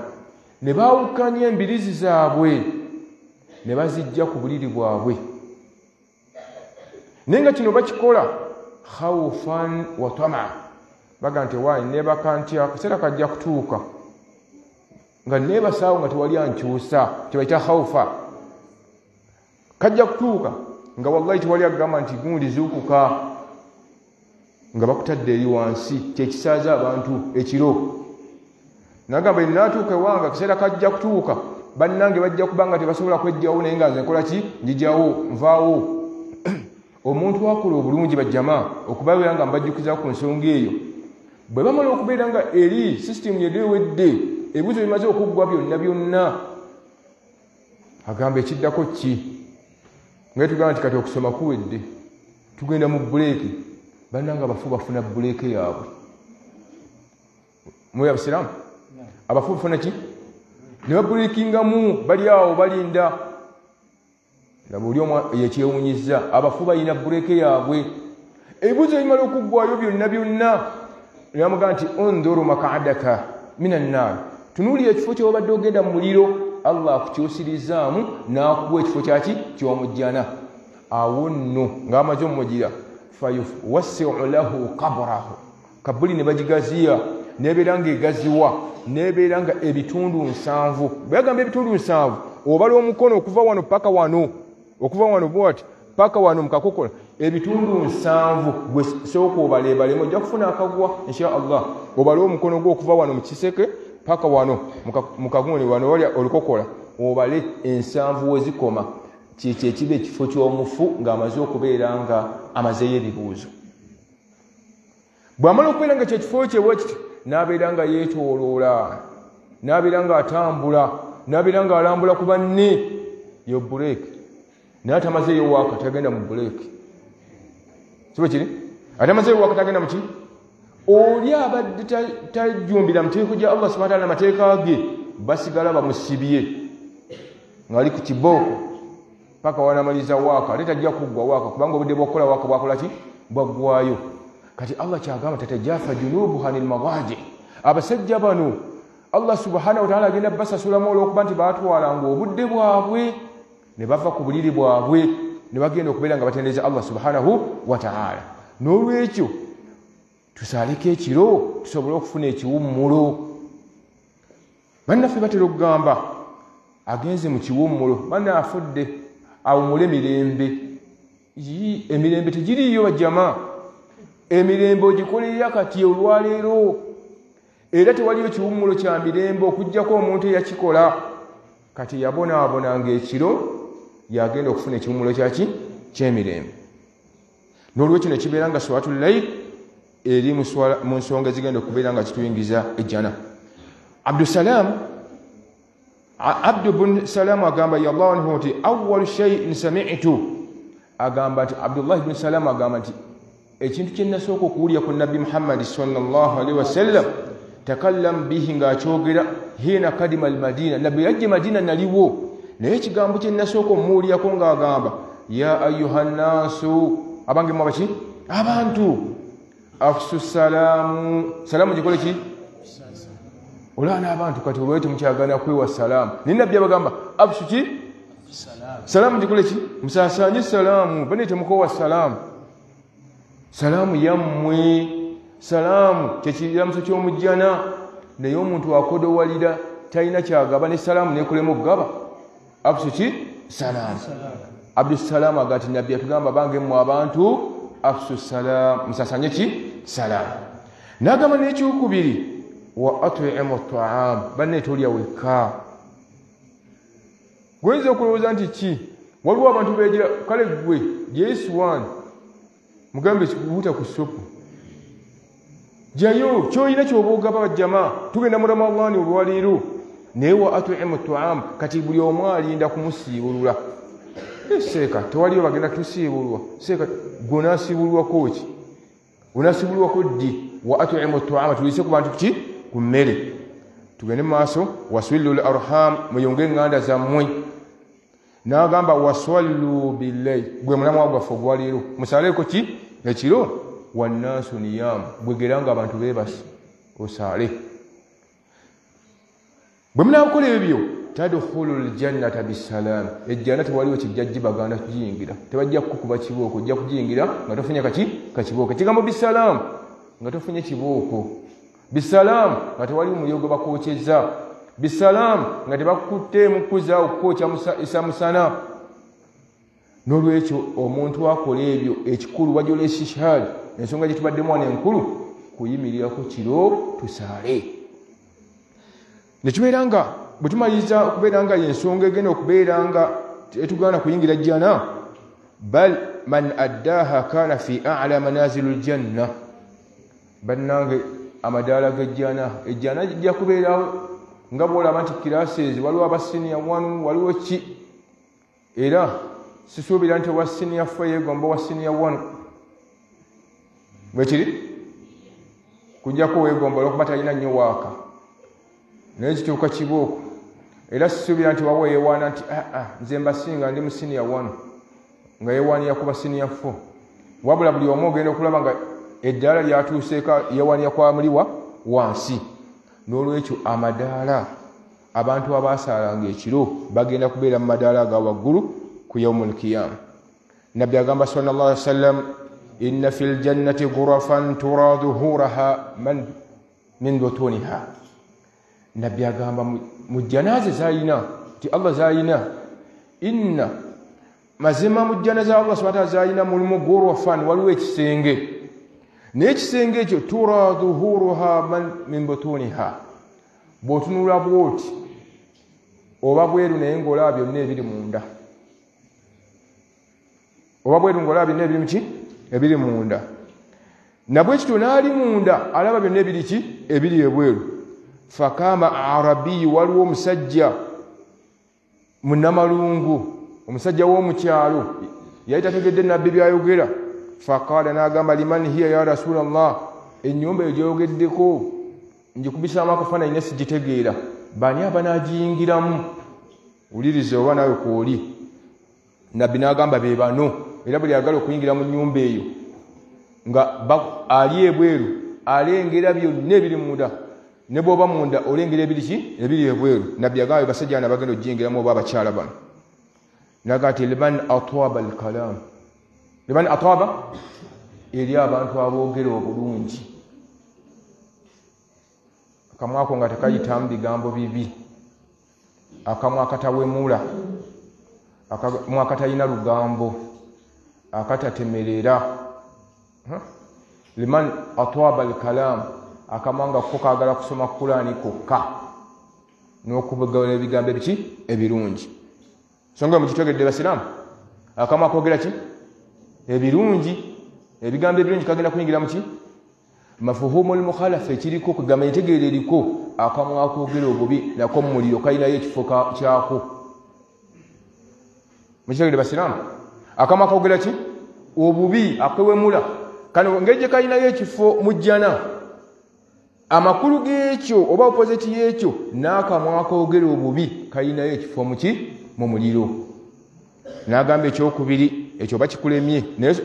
ne baawukanya embirizi zaabwe ne bazijja ku buliri bwabwe, naye nga kino bakikola khawfan wa tama, baga nti waayi neebaka ntya, akaseera kajja kutuuka nga neebasaawo nga tewali ankyusa, kyebayita khawfa. Kajja kutuuka nga wallahi tewali agamba nti gundi zuukuka, nga bakutadde eri wansi, kyekisaaza abantu ekiro. Nagamba naatuuka ewange akaseera kajja kutuuka bannange bajja kuba nga tebasobola kwejjawo, naye nga nze nkola ki? Njijjawo, nvaawo. Omuntu akola obulungi bajjama okubabeera nga mbajjukiza ku nsonga eyo, bwe bamala okubeera nga eri sisitimu yedde ewedde, ebibuuzo bimaze okuggwa byonna byonna, agamba ekiddako ki? Nga tugamba nti kati okusoma kuwedde, tugenda mu buleeke. Bannange abafu bafuna buleeke yaabwe. Mwe abasiraamu abafu bafuna ki? Ne babuleekingamu, bali awo balinda. Laba oli omu yekyewuunyizza, abafu balina buleeke yaabwe. Ebibuuzo bimala okuggwayo byonna byonna, ne bamugamba nti undhuru maq'adaka minan nar, tunuulira ekifo ky'obadde ogenda mu muliro, Allah akukyusirizaamu n'akuwa ekifo kyaki? Ky'omujjana. Awo nno ng'amaze omumugira, fayuwassi'u lahu qabrahu, kabuli ne bagigaziya, nebeera ng'egaziwa, nebeera nga ebitundu 7. Bwe yagamba ebitundu 7, obala omukono okuva wano paka wano, okuva wano bw'ati paka wano mukakokola, ebitundu 7. Gwe sooka obaleebalemu, ojja kufuna akagwa insha Allah. Obale omukono gwo okuva wano mu kiseke paka wano mukaguni wano wali olukokola, obale 7 we zikoma. Kyekyo ekiba ekifo ky'omufu ng'amaze okubeera nga amazeeyo ebibuuzo. Bw'amala okubeera nga kyekifo kye bwe kiti, n'abeera nga yeetooloola, n'abeera ng'atambula, n'abeera ng'alambula ku banne, yo buleeke. Naye atamazeeyo waaka tagenda mu buleeke, si bwe kiri? Atamazeeyo waaka tagenda mu ki? Oli abadde tajjumbira muteeko gya Allah subhanahu wa ta'ala amateeka ge, basigala bamusibye ng'ali ku kibooko paka wanamaliza waaka. Ate tajja kuggwa waaka, kubanga obudde bw'okukola waaka bwakola ki? Bwaggwayo. Kati Allah kyagamba tatajafa junubuha anil madaji, abasajja bano Allah subhanahu wa ta'ala agenda basasulamu olw'okuba nti baatwalanga obudde bwabwe ne bava ku buliri bwabwe ne bagenda okubeera nga batendereza Allah subhanahu wa ta'ala. N'olwekyo tusaaleko ekiro tusobole okufuna ekiwummulo. Bannaffe batera okugamba agenze mu kiwummulo, banna afudde awummule mirembe. Emirembe tegiriiyo bajjama, emirembe ogikolerera kati olwaleero, era tewaliyo kiwummulo kya mirembe okuggyako omuntu eyakikola. Kati yabonaabonanga ekiro, yagenda okufuna ekiwummulo kyaki? Ky'emirembe. N'olwekyo ne kibeera nga swalatul layl eri mu nsonga ezigenda okubeera nga kituyingiza ejjana. Abdusalam Abdu bun Salam agamba yallahu anhu nti awwalu shay'in sami'tu Agamba nti Abdullah ibn Salam agamba nti ekintu kye nasooka okuwulira ku Nabbi Muhammad sallallahu alaihi wasallam takallam bihi ng'akyogera hina kadima al-Madina, Nabbi yajja Madina naliwo, naye ekigambo kye nasooka omuwulirako ng'agamba ya ayuha nnaasu, abange mmwe abaki abantu, afsu salaamu, salaamu gikole ki? Olaba n'abantu kati olwayo temukyagana kwewa salaamu, naye Nabbi abagamba afsu ki? Salaamu gikole ki? Musaasaanye salaamu, bane temukowa salaamu. Salaamu yammwe, salaamu kyekiramuso ky'omujjana. Naye omuntu akodowalira talina kyagaba ne salaamu nekolemu okugaba. Afsu ki? Salaamu. Abdussalaamu agati Nabbi yatugamba bange mmwe abantu afsu salaamu, musasanye ki? Salaamu. N'agamba n'ekyokubiri wa at'imu ta'am, banne tolya wekka. Gwenza okulowooza nti ki waliwo abantu beegira kale gwe Yesu wani mugambe kikubuuta ku ssopo jayo ky'olina ky'oba ogaba bajjama, tugenda mu Ramadhaani olwaleero, naye wa at'imu ta'am, kati buli omu alinda kumusiibulula. Seeka tewaliyo bagenda tusiibulwa, seeka gwe onaasiibulwako ki? Onaasiibulwako ddi? Wa at'imu ta'am, tuliise ku bantu ki? Ku mmere. Tugende mu maaso. Waswillu l-arham, muyunge eŋŋanda zammwe. N'agamba waswallu billayl, gwe mulamwa gwaffe ogwaleero, musaaleeko ki? Ekiro. Wannaasu niyaamu, bwegera nga abantu beebase osaale. Bwe munaakola ebyo tadkhulu ljannata bisalaam, ejjana tewaliwo kijja gibaganda kugiyingira, tebajja kukukuba kibooko, ojja kugiyingira nga tofunye kaki? Kakibooko. Ekigambo bisalaamu nga tofunye kibooko, bisalaamu nga tewaliwo muliro gwe bakwokyeza, bisalaamu nga tebakukutteemu kuzaawo okukwokya esamusana. N'olwekyo omuntu akola ebyo ekikulu wajula istishhaad, ensonga gye tubaddemu wano enkulu kuyimirirako kiro tusaale. Ne kibeera nga bwe tumaliriza okubeera nga y'ensonga egenda okubeera nga etugaana kuyingira jjana, bal man addaaha kaana fi a'la manazilu ljanna. Bannange amadaala g'ejjana, ejjana ejja kubeerawo nga bw'olaba nti classes waliwo aba senior 1, waliwo ki, era sisuubira nti owa senior 4 yeegomba owa senior 1 bwekiri kujjako weegomba olwokuba talina nnyo waaka, naye kituuka kibooko. Era sisuubira nti wawe yeewaana nti aa nze mbasinga ndi mu senior 1 nga yeewaanira kuba senior 4, wabula buli omu ogenda okulaba nga eddaala lyatuuseeko yeewaanira kwa muliwa wansi. N'olwekyo amadaala abantu abaasaalanga ekiro bagenda kubeera mu madaala aga waggulu ku yaumul kiyama. Nabbi agamba sallallahu alaihi wasallam inna fil jannati ghurafan tura dhuhuraha man min butuniha. Nabbi agamba mu jjana ze zayina nti Allah zayina, inna mazima mu jjana za Allah subhanahu wa ta'ala zayina mulimu ghurafan, waliwo ekisenge, naye ekisenge ekyo tura dhuhuruha min butuniha, bw'otunula bw'oti oba bweru naye ng'olaba byonna ebiri munda, oba bweru ng'olaba byonna ebiri muki? Ebiri munda. Nabwe kityo n'ali munda alaba byonna ebiri ki? Ebiri ebweru. Fakama arabiyu, waliwo omusajja munnamalungu, omusajja w'omukyalo yali tategedde Nabbi by'ayogera. Faqala, n'agamba liman hiya ya Rasulallah, ennyumba eyo gy'oyogeddeko ngikubisaamu akafaananyi naye sigitegeera, baani abanaagiyingiramu? Wuliriza oba naawe kw'oli. Nabbi n'agamba be bano, era buli ayagala okuyingira mu nnyumba eyo nga ali ebweru alengera byonna ebiri munda, ne bw'oba munda olengera ebiri ki? Ebiri ebweru. Nabbi agamba basajja bano abagenda okugiyingiramu oba abakyala bano. N'agamba nti liman atwaba alkalaam, liman atwaba, eri abantu aboogera obulungi, akamwa ako nga tekayitamu bigambo bibi, akamwa akatawemula, akamwa akatalina lugambo, akatatemerera. Liman atwaba alkalaam, akamwa nga ko kaagala kusoma Kulaani kokka n'okubagala ebigambo ebiki? Ebirungi. So nga mukitegedde basiraamu, akamwa akoogera ki? Ebirungi. Ebigambo ebirungi kagenda kuyingira mu ki? Mafuhumul mukhalafa, ekiriko kugamba entegeera eriko, akamwa akoogera obubi nako mu muliro kalinayo ekifo kyako. Mukitegedde basiraamu, Akamwa akogera ki? Obubi, akewemula. Kano engeri gye kalinayo ekifo mu jjana, amakulu g'ekyo oba opposite y'ekyo, n'akamwa akoogera obubi kalinayo ekifo muki? Mu muliro. N'agamba ekyokubiri, ekyo oba kikulemye, naye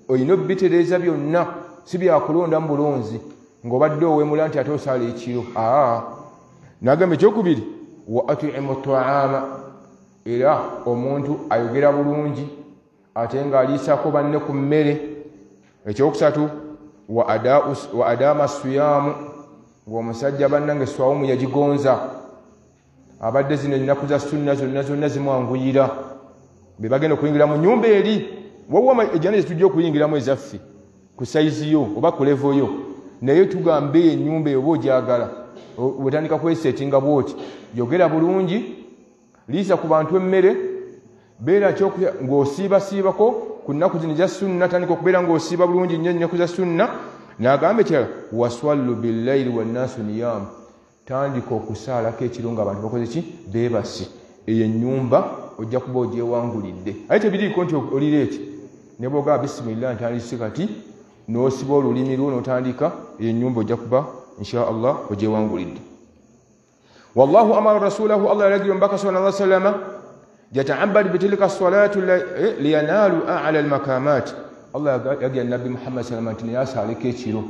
olina obitereeza byonna, si byakulonda mu bulonzi ng'obadde owemula nti ate osaala ekiro. N'agamba ekyokubiri, wa atimu taama, era omuntu ayogera bulungi ate ng'aliisako banne ku mmere. Ekyokusatu, wa adama siyaamu, ng'omusajja bannange swawumu yagigonza, abadde zino ennaku za sunna zonna zonna zimwanguyira, be bagenda okuyingira mu nnyumba eri waliwo ejjana ze tujja okuyingiramu ezaffe ku sayizi yo oba ku levo yo, naye tugambe ennyumba eyo oba ogyagala wetandika kwesetinga bwoti, yogera bulungi, liisa ku bantu emmere, beera kyokulya ng'osiibasiibako ku nnaku zino eza sunna, tandika okubeera ng'osiiba bulungi nnyo ennaku za sunna. N'agamba ekirala, waswallu billayli wannaasu niyaamu, tandika okusaalako ekiro ng'abantu bakoze ki? Beebase. Eyo ennyumba ojja kuba ogyewangulidde. Aye tebiriiko nti olireeti, ne bw'ogamba bisimillah ntandise kati, n'osiba olulimi lwo n'otandika, eyo ennyumba ojja kuba insha Allah ogyewangulidde. Wallahu amara rasulahu, Allah yalagira omubaka sallallahu alaihi wasallam yata'abbad bitilka salatu liyanalu a'la al-makamat. Allah yagira Nabbi Muhammad sallallahu alaihi wasallam nti yasaaleko ekiro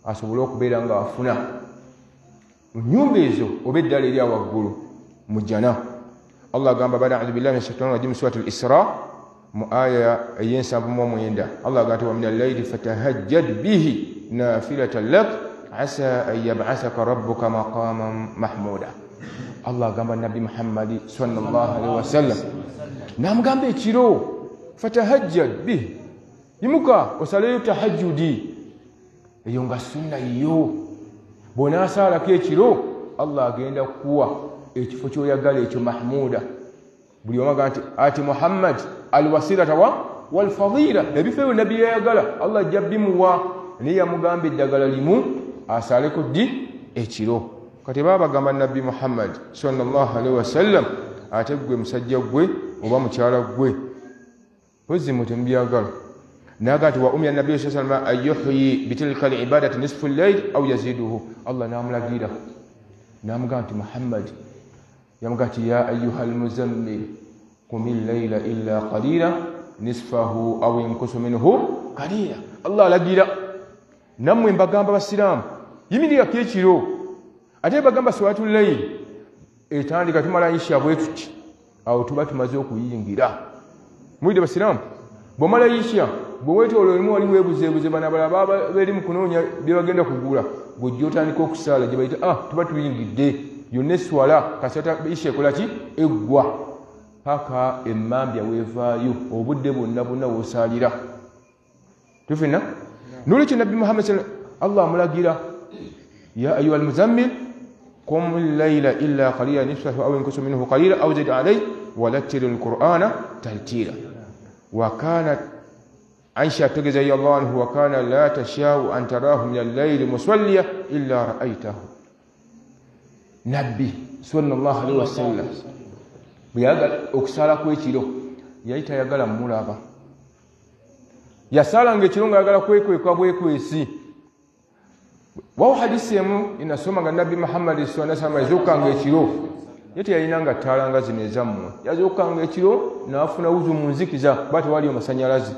asobole okubeera ng'afuna mu nnyumba ezo oba eddala eri awaggulu mu jjana. Allah agamba bada a'udhu billahi minash shaitani rajim, suratul Isra mu aya ey'ensanvu mu 9, Allah agamba nti wa minal layli fatahajjad bihi nafilatan lak asa an yab'athaka rabbuka maqaman mahmuda. Allah agamba Nabbi Muhammad sallallahu alaihi wasallam, namugamba ekiro fatahajjad bihi, yimuka osaleyo tahajjudi, eyo nga sunna yo. Bw'onasaalako ekiro Allah agenda kukuwa ekifo ky'oyagala ekyo mahmuda. Buli omu agamba nti ati Muhammad alwasilata walfadila, ebifo ebyo nabbi yayagala Allah ajja bimuwa, naye yamugamba eddagala limu asaaleko ddi? Ekiro. Kati baba bagamba Nabbi Muhammad sallallahu alaihi wasallam, ate gwe musajja gwe oba mukyala gwe ozimu temubyagala. Naga nti wa umira nabbi sallallahu alaihi wasallam ayuhyi bitilka alibadati nisfu al-layl aw yaziduhu. Allah namulagira namugamba nti Muhammad, yamugamba nti ya ayyuha almuzammil qumil layla illa qalila nisfahu aw inqus minhu qalila. Allah alagira nammwe mbagamba basiraamu, yimirirako ekiro. Ate bagamba salatul layl etandika tumala isha bwe tuti, awo tuba tumaze okuyingira. Mwidde basiraamu, bw'omala isha bwe weetooloola olimu wali weebuzeebuze, bano abalala baba beri mu kunoonya bye bagenda kugula, bw'ojja otandika okusaala gye bayita tuba tuyingidde yonna esswala, kasita isha ekola ki? Eggwa paka emmambya weevaayo, obudde bwonna bwonna w'osaalira. Tufina nolwekyo Nabbi Muhammad Allah amulagira ya ayyuha almuzammil qum al-layla illa qalila nisfahu aw inqus minhu qalila aw zid alayhi wa rattil al-Qur'ana tartila. Wa kana Aisha tegeza ya Allah anhu, wa kana la tashau an tarahu min al-layli musalliya illa ra'aytahu. Nabbi sallallahu alaihi wasallam bwe okusaala kw'ekiro yali tayagala mulaba, yasaalanga ekiro ng'ayagala kwekweka bwekwesi. Wawo hadisi emu inasoma nga Nabbi Muhammad sallallahu alaihi wasallam yazuukanga ekiro, ye teyalinanga ttaala nga zino ezammwe, yazuukanga ekiro n'afuna wuzu mu nzikiza kuba tewaliyo masannyalaze.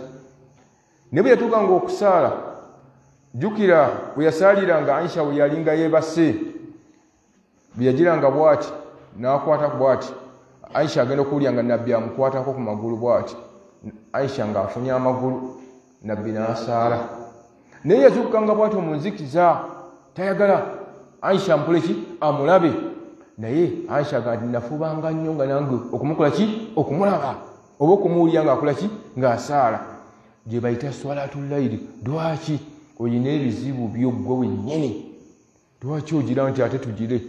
Naye bwe yatuukanga okusaala, jjukira bwe yasaaliranga Aisha bwe yalinga yeebase, bwe yagiranga bw'ati n'akwata bw'ati, Aisha agenda okuwulira nga Nabbi amukwatako ku magulu bw'ati, Aisha ng'afunye amagulu, Nabbi n'asaala. Naye yazuukanga bw'atyo mu nzikiza, tayagala Aisha amukole ki? Amulabe. Naye Aisha agamba nti nafubanga nnyo nga nange okumukola ki? Okumulaba oba okumuwulira ng'akola ki? Ng'asaala. Gye bayita swalatul layli. Lwaki oyina ebizibu byo ggwe wennyini? Lwaki ogira nti ate tugire?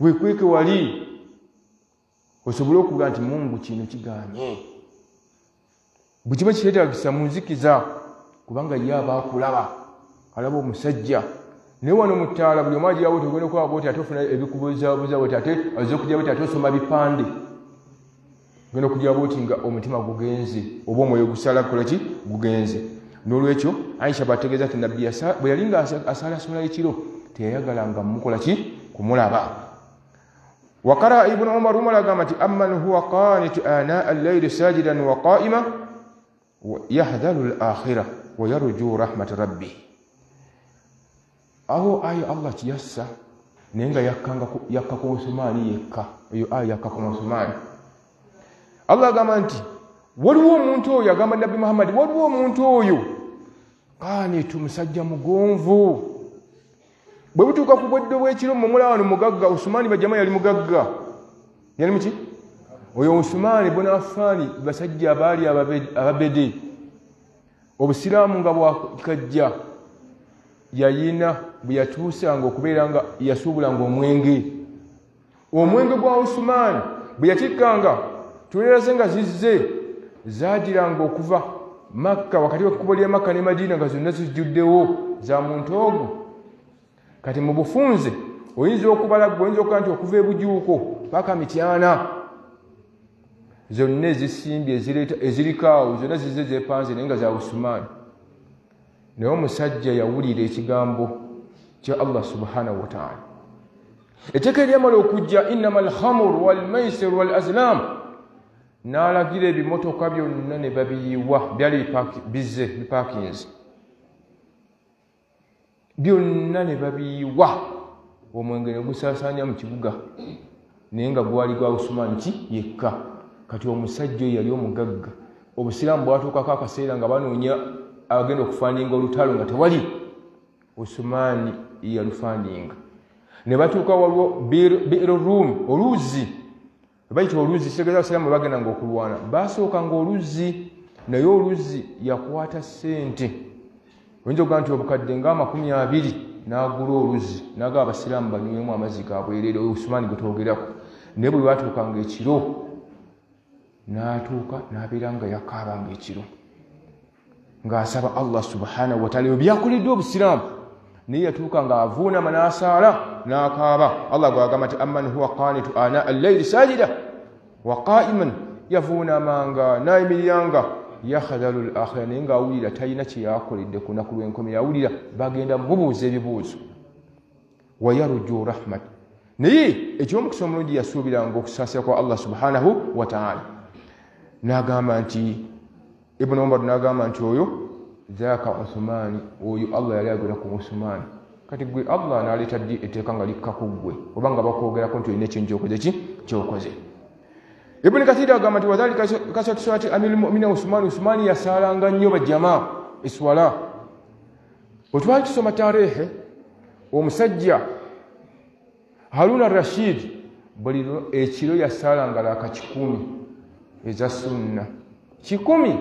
Weekweke wali osobole okuga nti Mungu kino kigaanye. Bwe kiba kyetaagisa mu nzikiza, kubanga ye aba akulaba, alaba omusajja. Naye wano mu ttaala buli omu agirawo tegenda okulaba bw'oti, ate ofuna ebikubuzaabuza bw'oti, ate azze okujja bw'oti, ate osoma bipande. Ogenda okujja bwoti nga omutima gugenze oba omwoyo gusala kukola ki gugenze. N'olwekyo Aisha bw'ategeeza nti Nabbi bwe yali nga asaala swala ekiro teyayagalanga mukola ki kumulaba. Wakara Ibn Umar, Umar agamba nti amman huwa qanitu ana al-layli sajidan wa qa'ima yahdharu al-akhirah wa yarju rahmat rabbih. Awo ayo Allah kiyassa naye nga yakka ku Usmaani yekka, eyo aya yakka ku Usmaani. Allah agamba nti waliwo omuntu oyo, agamba Nabbi Muhammad, waliwo omuntu oyo qanitu, musajja mugonvu. Bwe butuuka ku bwedde bw'ekiro mumulaba wano mugagga. Usmaani bajjama yali mugagga, yali muki oyo Usmaani ibn Affan, basajja abaali ababede obusiraamu nga bwakajja yayina bwe yatuusanga okubeera nga yasuubulanga omwenge. Omwenge gwa Usmaani bwe yatikkanga tuleeraze nga zizze zaagiranga okuva Makka, wakati w'ekkubo lya Makka ne Madiina nga zonna zijjuddewo za muntu ogwo. Kati mu bufunze oyinza okubala, oyinza okuba nti okuva ebujuuko paka Mityana zonna ezisimbye eziriko awo zonna zizze zeepanze naye nga za Usmaani. Naye omusajja yawulira ekigambo kya Allah subhanahu wa ta'ala. Etteeka eryamala okujja innama alhamuru walmaisir wal azlam, n'alagira ebimotoka byonna ne babiyiwa, byali bizze bipakinze byonna ne babiyiwa, omwenge ne gusaasaanya mu kibuga naye nga gwali gwa Usmaani ki yekka. Kati omusajja oyo yali omugagga, obusiraamu bwatuukako akaseera nga banoonya agenda okufandinga olutalo nga tewali, Usmaani yalufandinga. Ne batuuka waliwo Bi'r Rum, oluzzi bayita oluzzi, kitegeeza abasiraamu bwe bagendanga okulwana basookanga oluzzi, naye oluzzi yakwata ssente oyinza okugamba nti obukadde nga 20 n'agula oluzzi n'agaba abasiraamu banywemu amazzi ga bwereere, oyo Usmaani gwe twogerako. Naye bwe batuukanga ekiro n'atuuka n'abeera nga yakaabanga ekiro ng'asaba Allah subhanahu wa ta'ala ebyo byakoleddwa obusiraamu. Naye yatuuka ng'avuunama n'asaala n'akaaba. Allah gw'agamba nti amman huwa qanitu ana al-layli sajida wa qa'iman, yavuunamanga n'ayimiriranga yakhadharu al-akhira, naye ng'awulira talina kye yakoledde ku lunaku lw'enkomerero, awulira bagenda mubuuza ebibuuzo, wa yarju rahmat. Naye eky'omukisa omulungi yasuubiranga okusaasira kwa Allah subhanahu wa ta'ala. N'agamba nti Ibn Umar n'agamba nti oyo dhaka Uthmani, oyo Allah yali ayogera ku Uthmani. Kati gwe Allah n'aleeta ddi etteeka nga likka ku ggwe oba nga bakwogerako nti olina ekintu kyokoze ki kyokoze. Ibn Kathir agamba nti wadhalika kasatu salati amirul mu'minin Uthmani, Uthmani yasaalanga nnyo bajjamaa eswala. Bwe twali tusoma tarehe, omusajja Haruna Rashid buli ekiro yasaalanga laka 100 eza sunna, 100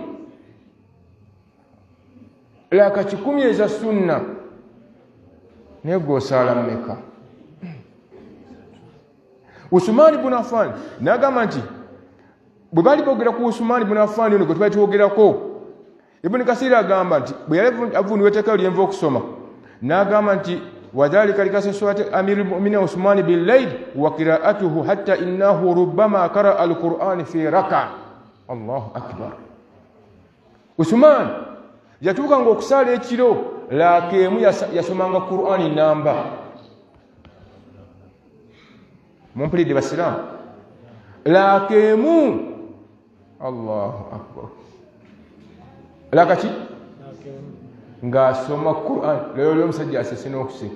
laka 100 eza sunna. Naye gwe osaala mmeka? Usmaani ibn Affan n'agamba nti bwe baali boogera ku Usmaani ibn Affan ono gwe twali twogerako, Ibn Kathir agamba nti bwe yali avuunula etteeka lyenva okusoma n'agamba nti wadhalika likasaswati amirul mu'minin Usmaani bil-layl wa qira'atuhu hatta innahu rubbama qara'a al-Qur'an fi raka. Allahu akbar. Usmaani yatuukanga okusaala ekiro laaka emu yasomanga Qur'ani namba. Mumpulidde basiraamu? Laaka emu. Allahu akbar. Laaka ki? Ng'asoma Qur'ani. Leero oli omusajja asese n'okuseka.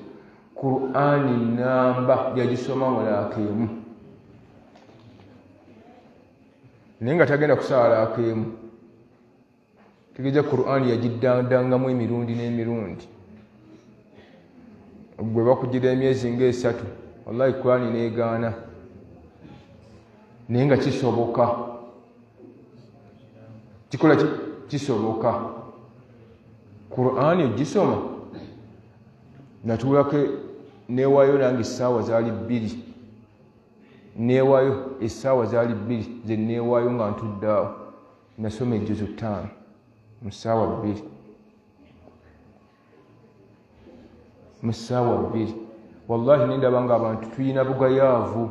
Qur'ani namba yagisoma mu laaka emu, naye nga tagenda kusaala laaka emu. Tegeeza Qur'ani yagiddandangamu emirundi n'emirundi. Gwe bakugira emyezi nga 3, wallahi Qur'ani n'egaana, naye nga kisoboka. Kikola ki? Kisoboka. Qur'ani ogisoma natuulako neewaayo nange essaawa zaali 2, neewaayo essaawa zaali 2 ze neewaayo nga ntudde awo nasoma ejjuzu 5 mu ssaawa 2, mu ssaawa 2. Wallahi nendaba nga abantu tulina bugayaavu.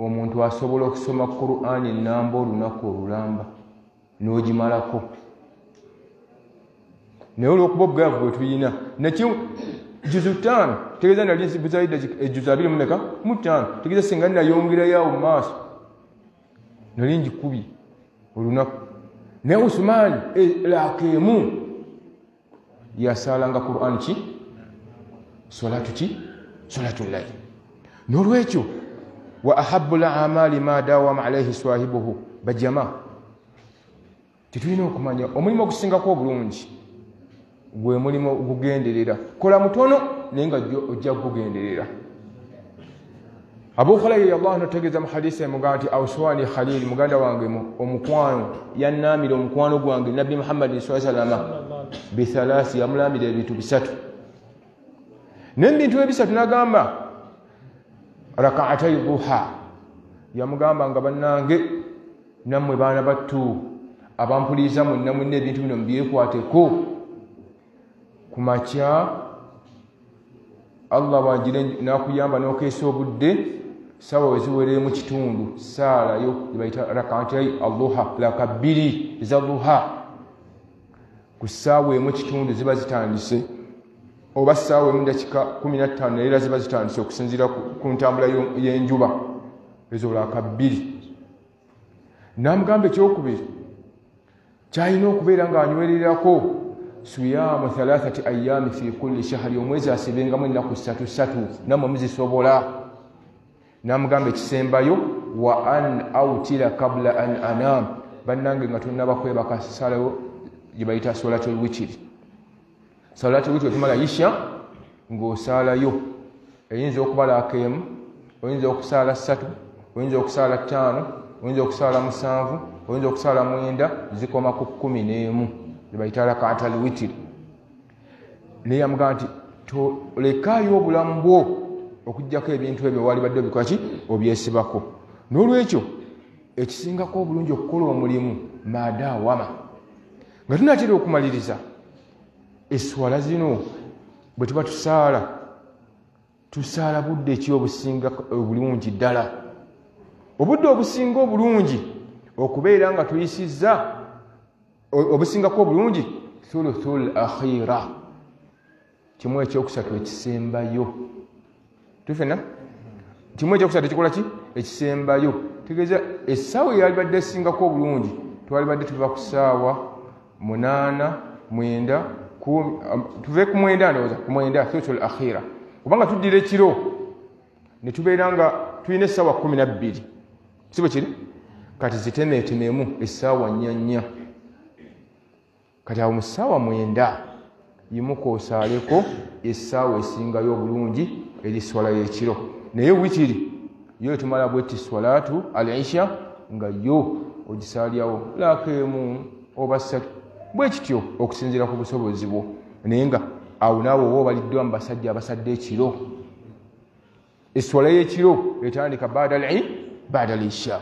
Omuntu asobola okusoma Qur'ani ennamba olunaku olulamba n'ogimalako, naye olwokuba obugayavu bwe tuyina juzu 5 tegeeza nali nzibuzayidde ejuzu 25 tegeeza singa nayongerayo awo mu maaso nali ngikubye olunaku. Naye Usumaani laaka emu yasaalanga Qur'ani ki salatu ki salatu layl. N'olwekyo wa ahabbu al-amali ma dawama alayhi swahibuhu. Bajama tetulina okumanya omulimu ogusingako obulungi gwe mulimu ogugenderera. Kola mutono naye nga ojja kugugenderera. Abu Hurairah Allah nategeeza mu hadisi emugamba nti awswani khalil, muganda wange omukwano yannaamira omukwano gwange Nabbi Muhammad sallallahu alaihi wasallam bithalasi, yamulamira ebintu bisatu. Naye ebintu ebisatu n'agamba rak'atay duha, yamugamba nga bannange nammwe baana battu abampuliza mwenna mwenna ebintu bino mubyekwateko. Ku makya Allah wanjire n'akuyamba n'okeesa obudde, ssaawa we ziweremu kitundu saalayo gye bayita rak'atay adduha, raka bbiri eza duha. Ku ssaawa emu kitundu ziba zitandise, oba ssaawa emu dakika 15 naye era ziba zitandise okusinziira ku ntambula y'enjuba, ezo raka bbiri. N'amugamba ekyokubiri kyalina okubeera ng'anywererako siyamu 3 ayami fi kulli shahri, omwezi asibengamu ennaku 3 nammwe muzisobola. N'amugamba ekisembayo wa an autira kabla an anam, bannange nga tonnaba kwebaka salawo gye bayita salatul witiri. Salatul witiri otumala isha ng'osaalayo, eyinza okuba laaka emu, oyinza okusaala 3, oyinza okusaala 5, oyinza okusaala 7, oyinza okusaala 9, zikoma ku 11 gye bayita rak'atul witiri. Naye yamugamba nti tolekaayo obulamu bwo okuggyako ebintu ebyo walibadde obikola ki obyesibako. N'olwekyo ekisingako obulungi okukola omulimu maadaawama. Nga tunaatera okumaliriza esswala zino bwe tuba tusaala, tusaala budde ki obusinga obulungi ddala? Obudde obusinga obulungi okubeera nga tuyisizza obusingako obulungi thuluthul akhira, kimu ekyokusatu ekisembayo. Tufena kimu ekyokusatu ekikola ki ekisembayo, tegeeza essaawa eyalibadde esingako obulungi twalibadde tuva ku ssaawa 8, 9, 10, tuve ku 9, ndowooza ku 9 thuluthul akhira, kubanga tuddira ekiro ne tubeera nga tulina essaawa 12, si bwe kiri? Kati zitemeetememu essaawa 4. Kati awo mu ssaawa 9 yimuka osaaleko essaawa esingayo obulungi eri swala y'ekiro. Naye witiri yo etumala bweti swalatu al-isha nga yo ogisaalyawo laaka emu oba 3 bwe kityo okusinziira ku busobozi bwo. Naye nga awo naawe oba obaliddwa mu basajja abasadde ekiro. Esswala y'ekiro etandika baada al-isha.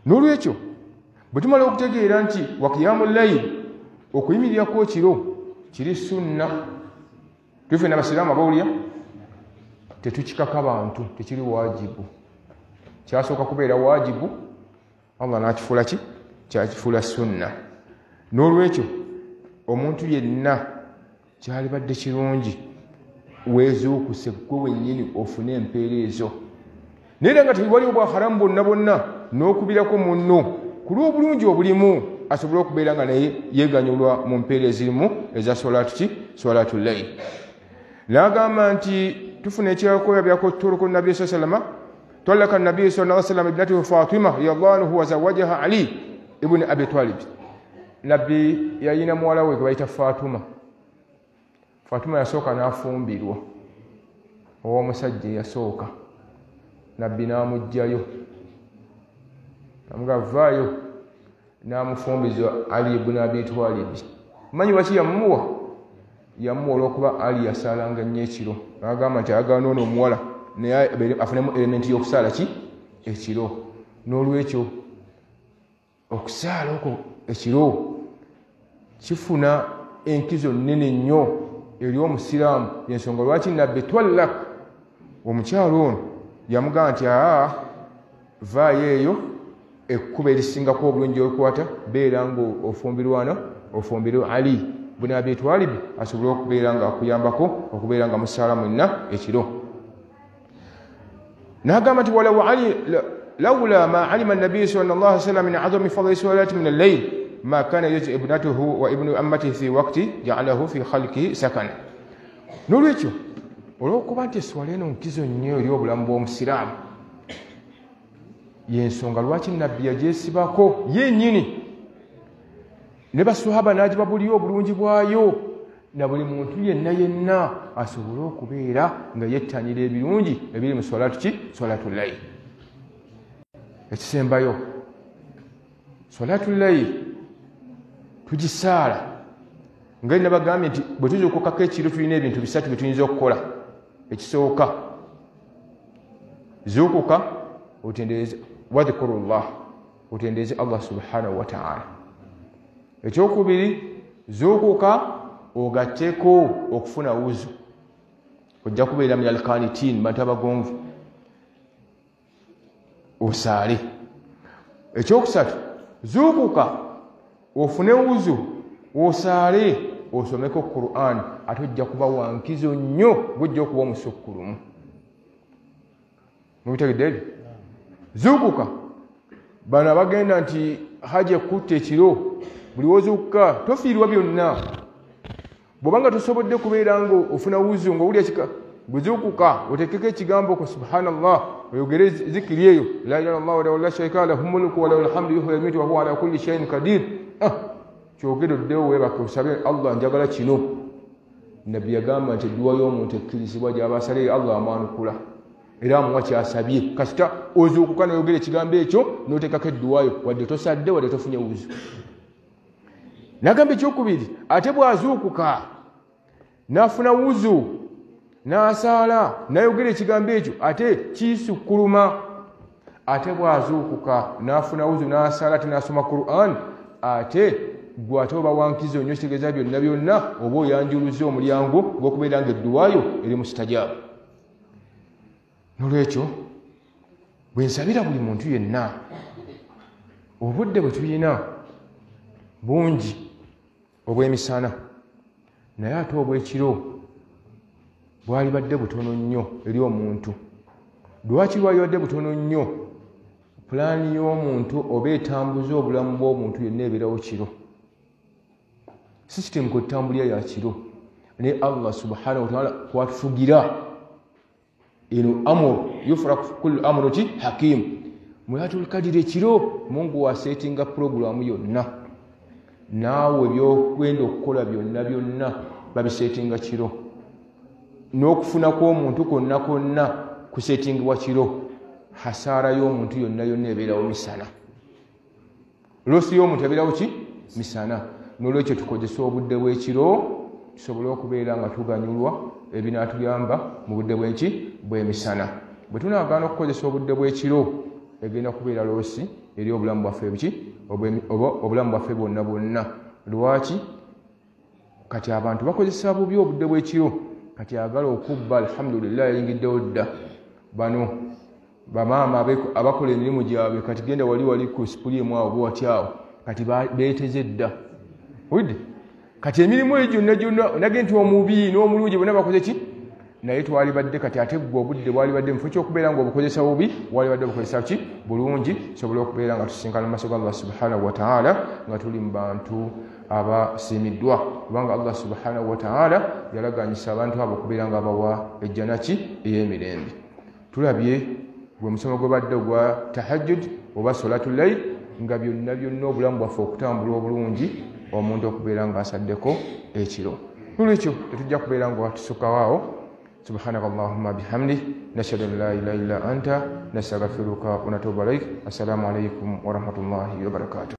N'olwekyo bwe tumala okutegeera nti wa qiyamul layl, okuyimirirako ekiro kiri sunna, tufe n'abasiraamu abawulira tetukikaka bantu, tekiri wajibu. Kyasooka kubeera wajibu, Allah n'akifuula ki? Kyakifuula sunna. N'olwekyo omuntu yenna kyalibadde kirungi weezuukuse ggwe wennyini ofune empeera ezo. Naye era nga tewaliwo bwa haramu bwonna bwonna n'okubirako munno ku lw'obulungi obulimu asobole okubeera nga naye yeeganyulwa mu mpeera ezirimu eza swalatu ki? Swalatu layl. N'agamba nti tufuna ekyakoyabyako turuku nabbi sallallahu alayhi wasallam talaka nabbi sallallahu alayhi wasallam ibnatuhu Fatima radiyallahu anhu wa zawajaha Ali ibn Abi Talib. Nabbi yayina muwala we gwe bayita Fatuma. Fatuma yasooka n'afumbirwa ow'omusajja eyasooka, Nabbi n'amuggyayo namugamba vaayo, n'amufumbiza Ali ibn Abi Talib. Manyi lwaki yamuwa? Yamuwa olw'okuba Ali yasaalanga nnyo ekiro, n'agamba nti ayagala n'ono omuwala naye afunemu elementi y'okusaala ki ekiro. N'olwekyo okusaala okwo ekiro kifuna enkizo nnene nnyo eri omusiraamu. Ensonga lwaki Nabbi twallak omukyalo ono yamugamba nti aa Vaayo eyo ekkubo erisingako obulungi okwata beera ng'ofumbirwana ofumbirwe Ali bun Abi Talib asobole okubeera nga akuyambako okubeera nga musaala mwenna ekiro. N'agamba nti walaw Ali lawla ma alima an-nabiy sallallahu alayhi wasallam min azami fadli salati min al-layl ma kana yaji ibnatuhu wa ibnu ammatihi fi waqti ja'alahu fi khalqihi sakana. N'olwekyo olw'okuba nti esswala eno nkizo nnyo eri obulamu bw'omusiraamu, y'ensonga lwaki nabbi yagyesibako yennyini ne baswahaba n'agibabuulira obulungi bwayo, na buli muntu yenna yenna asobole okubeera nga yettanira ebirungi ebiri mu swalatu ki? Swalatu layl. Ekisembayo, swalatu layl tugisaala nga nabagambye nti bwe tuzuukukako ekiro tulina ebintu bisatu bye tuyinza okukola. Ekisooka, zuukuka otendereze, wadhkurullah, otendereze Allah subhanahu wa ta'ala. Ekyokubiri, zuukuka ogatteko okufuna wuzu, ojja kubeera min alqanitin, bantu abagonvu, osaale. Ekyokusatu, zuukuka ofune wuzu osaale osomeko Qur'an, ate ojja kuba wankizo nnyo, gujja okuba omusukkulumu. Mubitegedde ebyo? Zuukuka. Bano abagenda nti haja ekutta ekiro, buli wozuukuka tofiirwa byonna. Bw'obanga tosobodde kubeera nga ofuna wuzu ng'owulira kika, bwezuukuka oteekeko ekigambo ko subhanallah, oyogere zikiri eyo la ilaha illallah wahdahu la sharika lahu mulku wa lahul hamdu yuhyi wa yumiitu wa huwa ala kulli shay'in qadir. Kyogere oddewo weebake osabe Allah njagala kino. Nabbi yagamba nti edduwa y'omuntu ekkirizibwa gy'aba asabye Allah amwanukula era amuwa ky'asabye. Kasita ozuukuka n'oyogera ekigambo ekyo n'oteekako edduwayo, wadde tosadde wadde tofunye wuzu. N'agamba ekyokubiri, ate bw'azuukuka n'afuna wuzu n'asaala n'ayogera ekigambo ekyo ate kisukkuluma. Ate bw'azuukuka n'afuna wuzu n'asaala ate n'asoma Qur'an, ate gwe ate oba wankizo nnyo, kitegeeza byonna byonna oba oyanjuluza omulyango gw'okubeera ng'edduwayo eri mustajaabu. N'olwekyo bwe nsabira buli muntu yenna, obudde bwe tulina bungi obw'emisana, naye ate obw'ekiro bwalibadde butono nnyo eri omuntu. Lwaki bwalibadde butono nnyo? Pulaani y'omuntu oba etambuza obulamu bw'omuntu yenna ebeerawo kiro. Sisitemu kwetambulira ya kiro, naye Allah subhanahu wa ta'ala kwatufugira eno amuru yufraku kullu amru ki hakim. Mulatul kadiri ekiro Mungu wasetinga puroguramu yonna, naawe by'okwenda okukola byonna byonna babisetinga kiro, n'okufuna kw'omuntu kwonna kwonna kusetingibwa kiro. Hasaara y'omuntu yonna yonna ebeerawo misana, losi y'omuntu ebeerawo ki? Misana. N'olwekyo tukozese obudde bw'ekiro tusobole okubeera nga tuganyulwa ebinaatuyamba mu budde bw'enki? Bw'emisana. Bwe tunaagaana okukozesa obudde bw'ekiro, egenda kubeera loosi eri obulamu bwaffe buki? Oba obulamu bwaffe bwonna bwonna. Lwaki? Kati abantu bakozesa bubi obudde bw'ekiro. Kati agala okubba, alhamdulillah yayingiddewo dda. Bano bamaama abakola emirimu gyabwe, kati genda wali wali ku sipuliimu awo bwewati awo, kati beeteze dda. Owulidde? Kati emirimu egyo gyonna gyonna nage nti omubi n'omulungi bonna bakoze ki? Naye twalibadde kati ate ggwe obudde bwalibadde mu kifo ky'okubeera ng'obukozesa bubi, walibadde obukozesa ki? Bulungi, tusobole okubeera nga tusisinkana mu maaso ga Allah subhanahu wa ta'ala nga tuli mu bantu abasiimiddwa, kubanga Allah subhanahu wa ta'ala yalaganyisa abantu abo okubeera nga bawa ejjana ki? Ey'emirembe. Tulabye gwe musomo gwe badde ogwa tahajjud oba solatul layl, nga byonna byonna obulamu bwaffe okutambula obulungi omuntu okubeera ng'asaddeko ekiro. Nolwekyo tetujja kubeera nga tusukkawo awo. Subhanaka Allahumma bihamdik, nashhadu an la ilaha illa anta, nastaghfiruka wa natubu ilaik. Assalamu alaikum wa rahmatullahi wa barakatuh.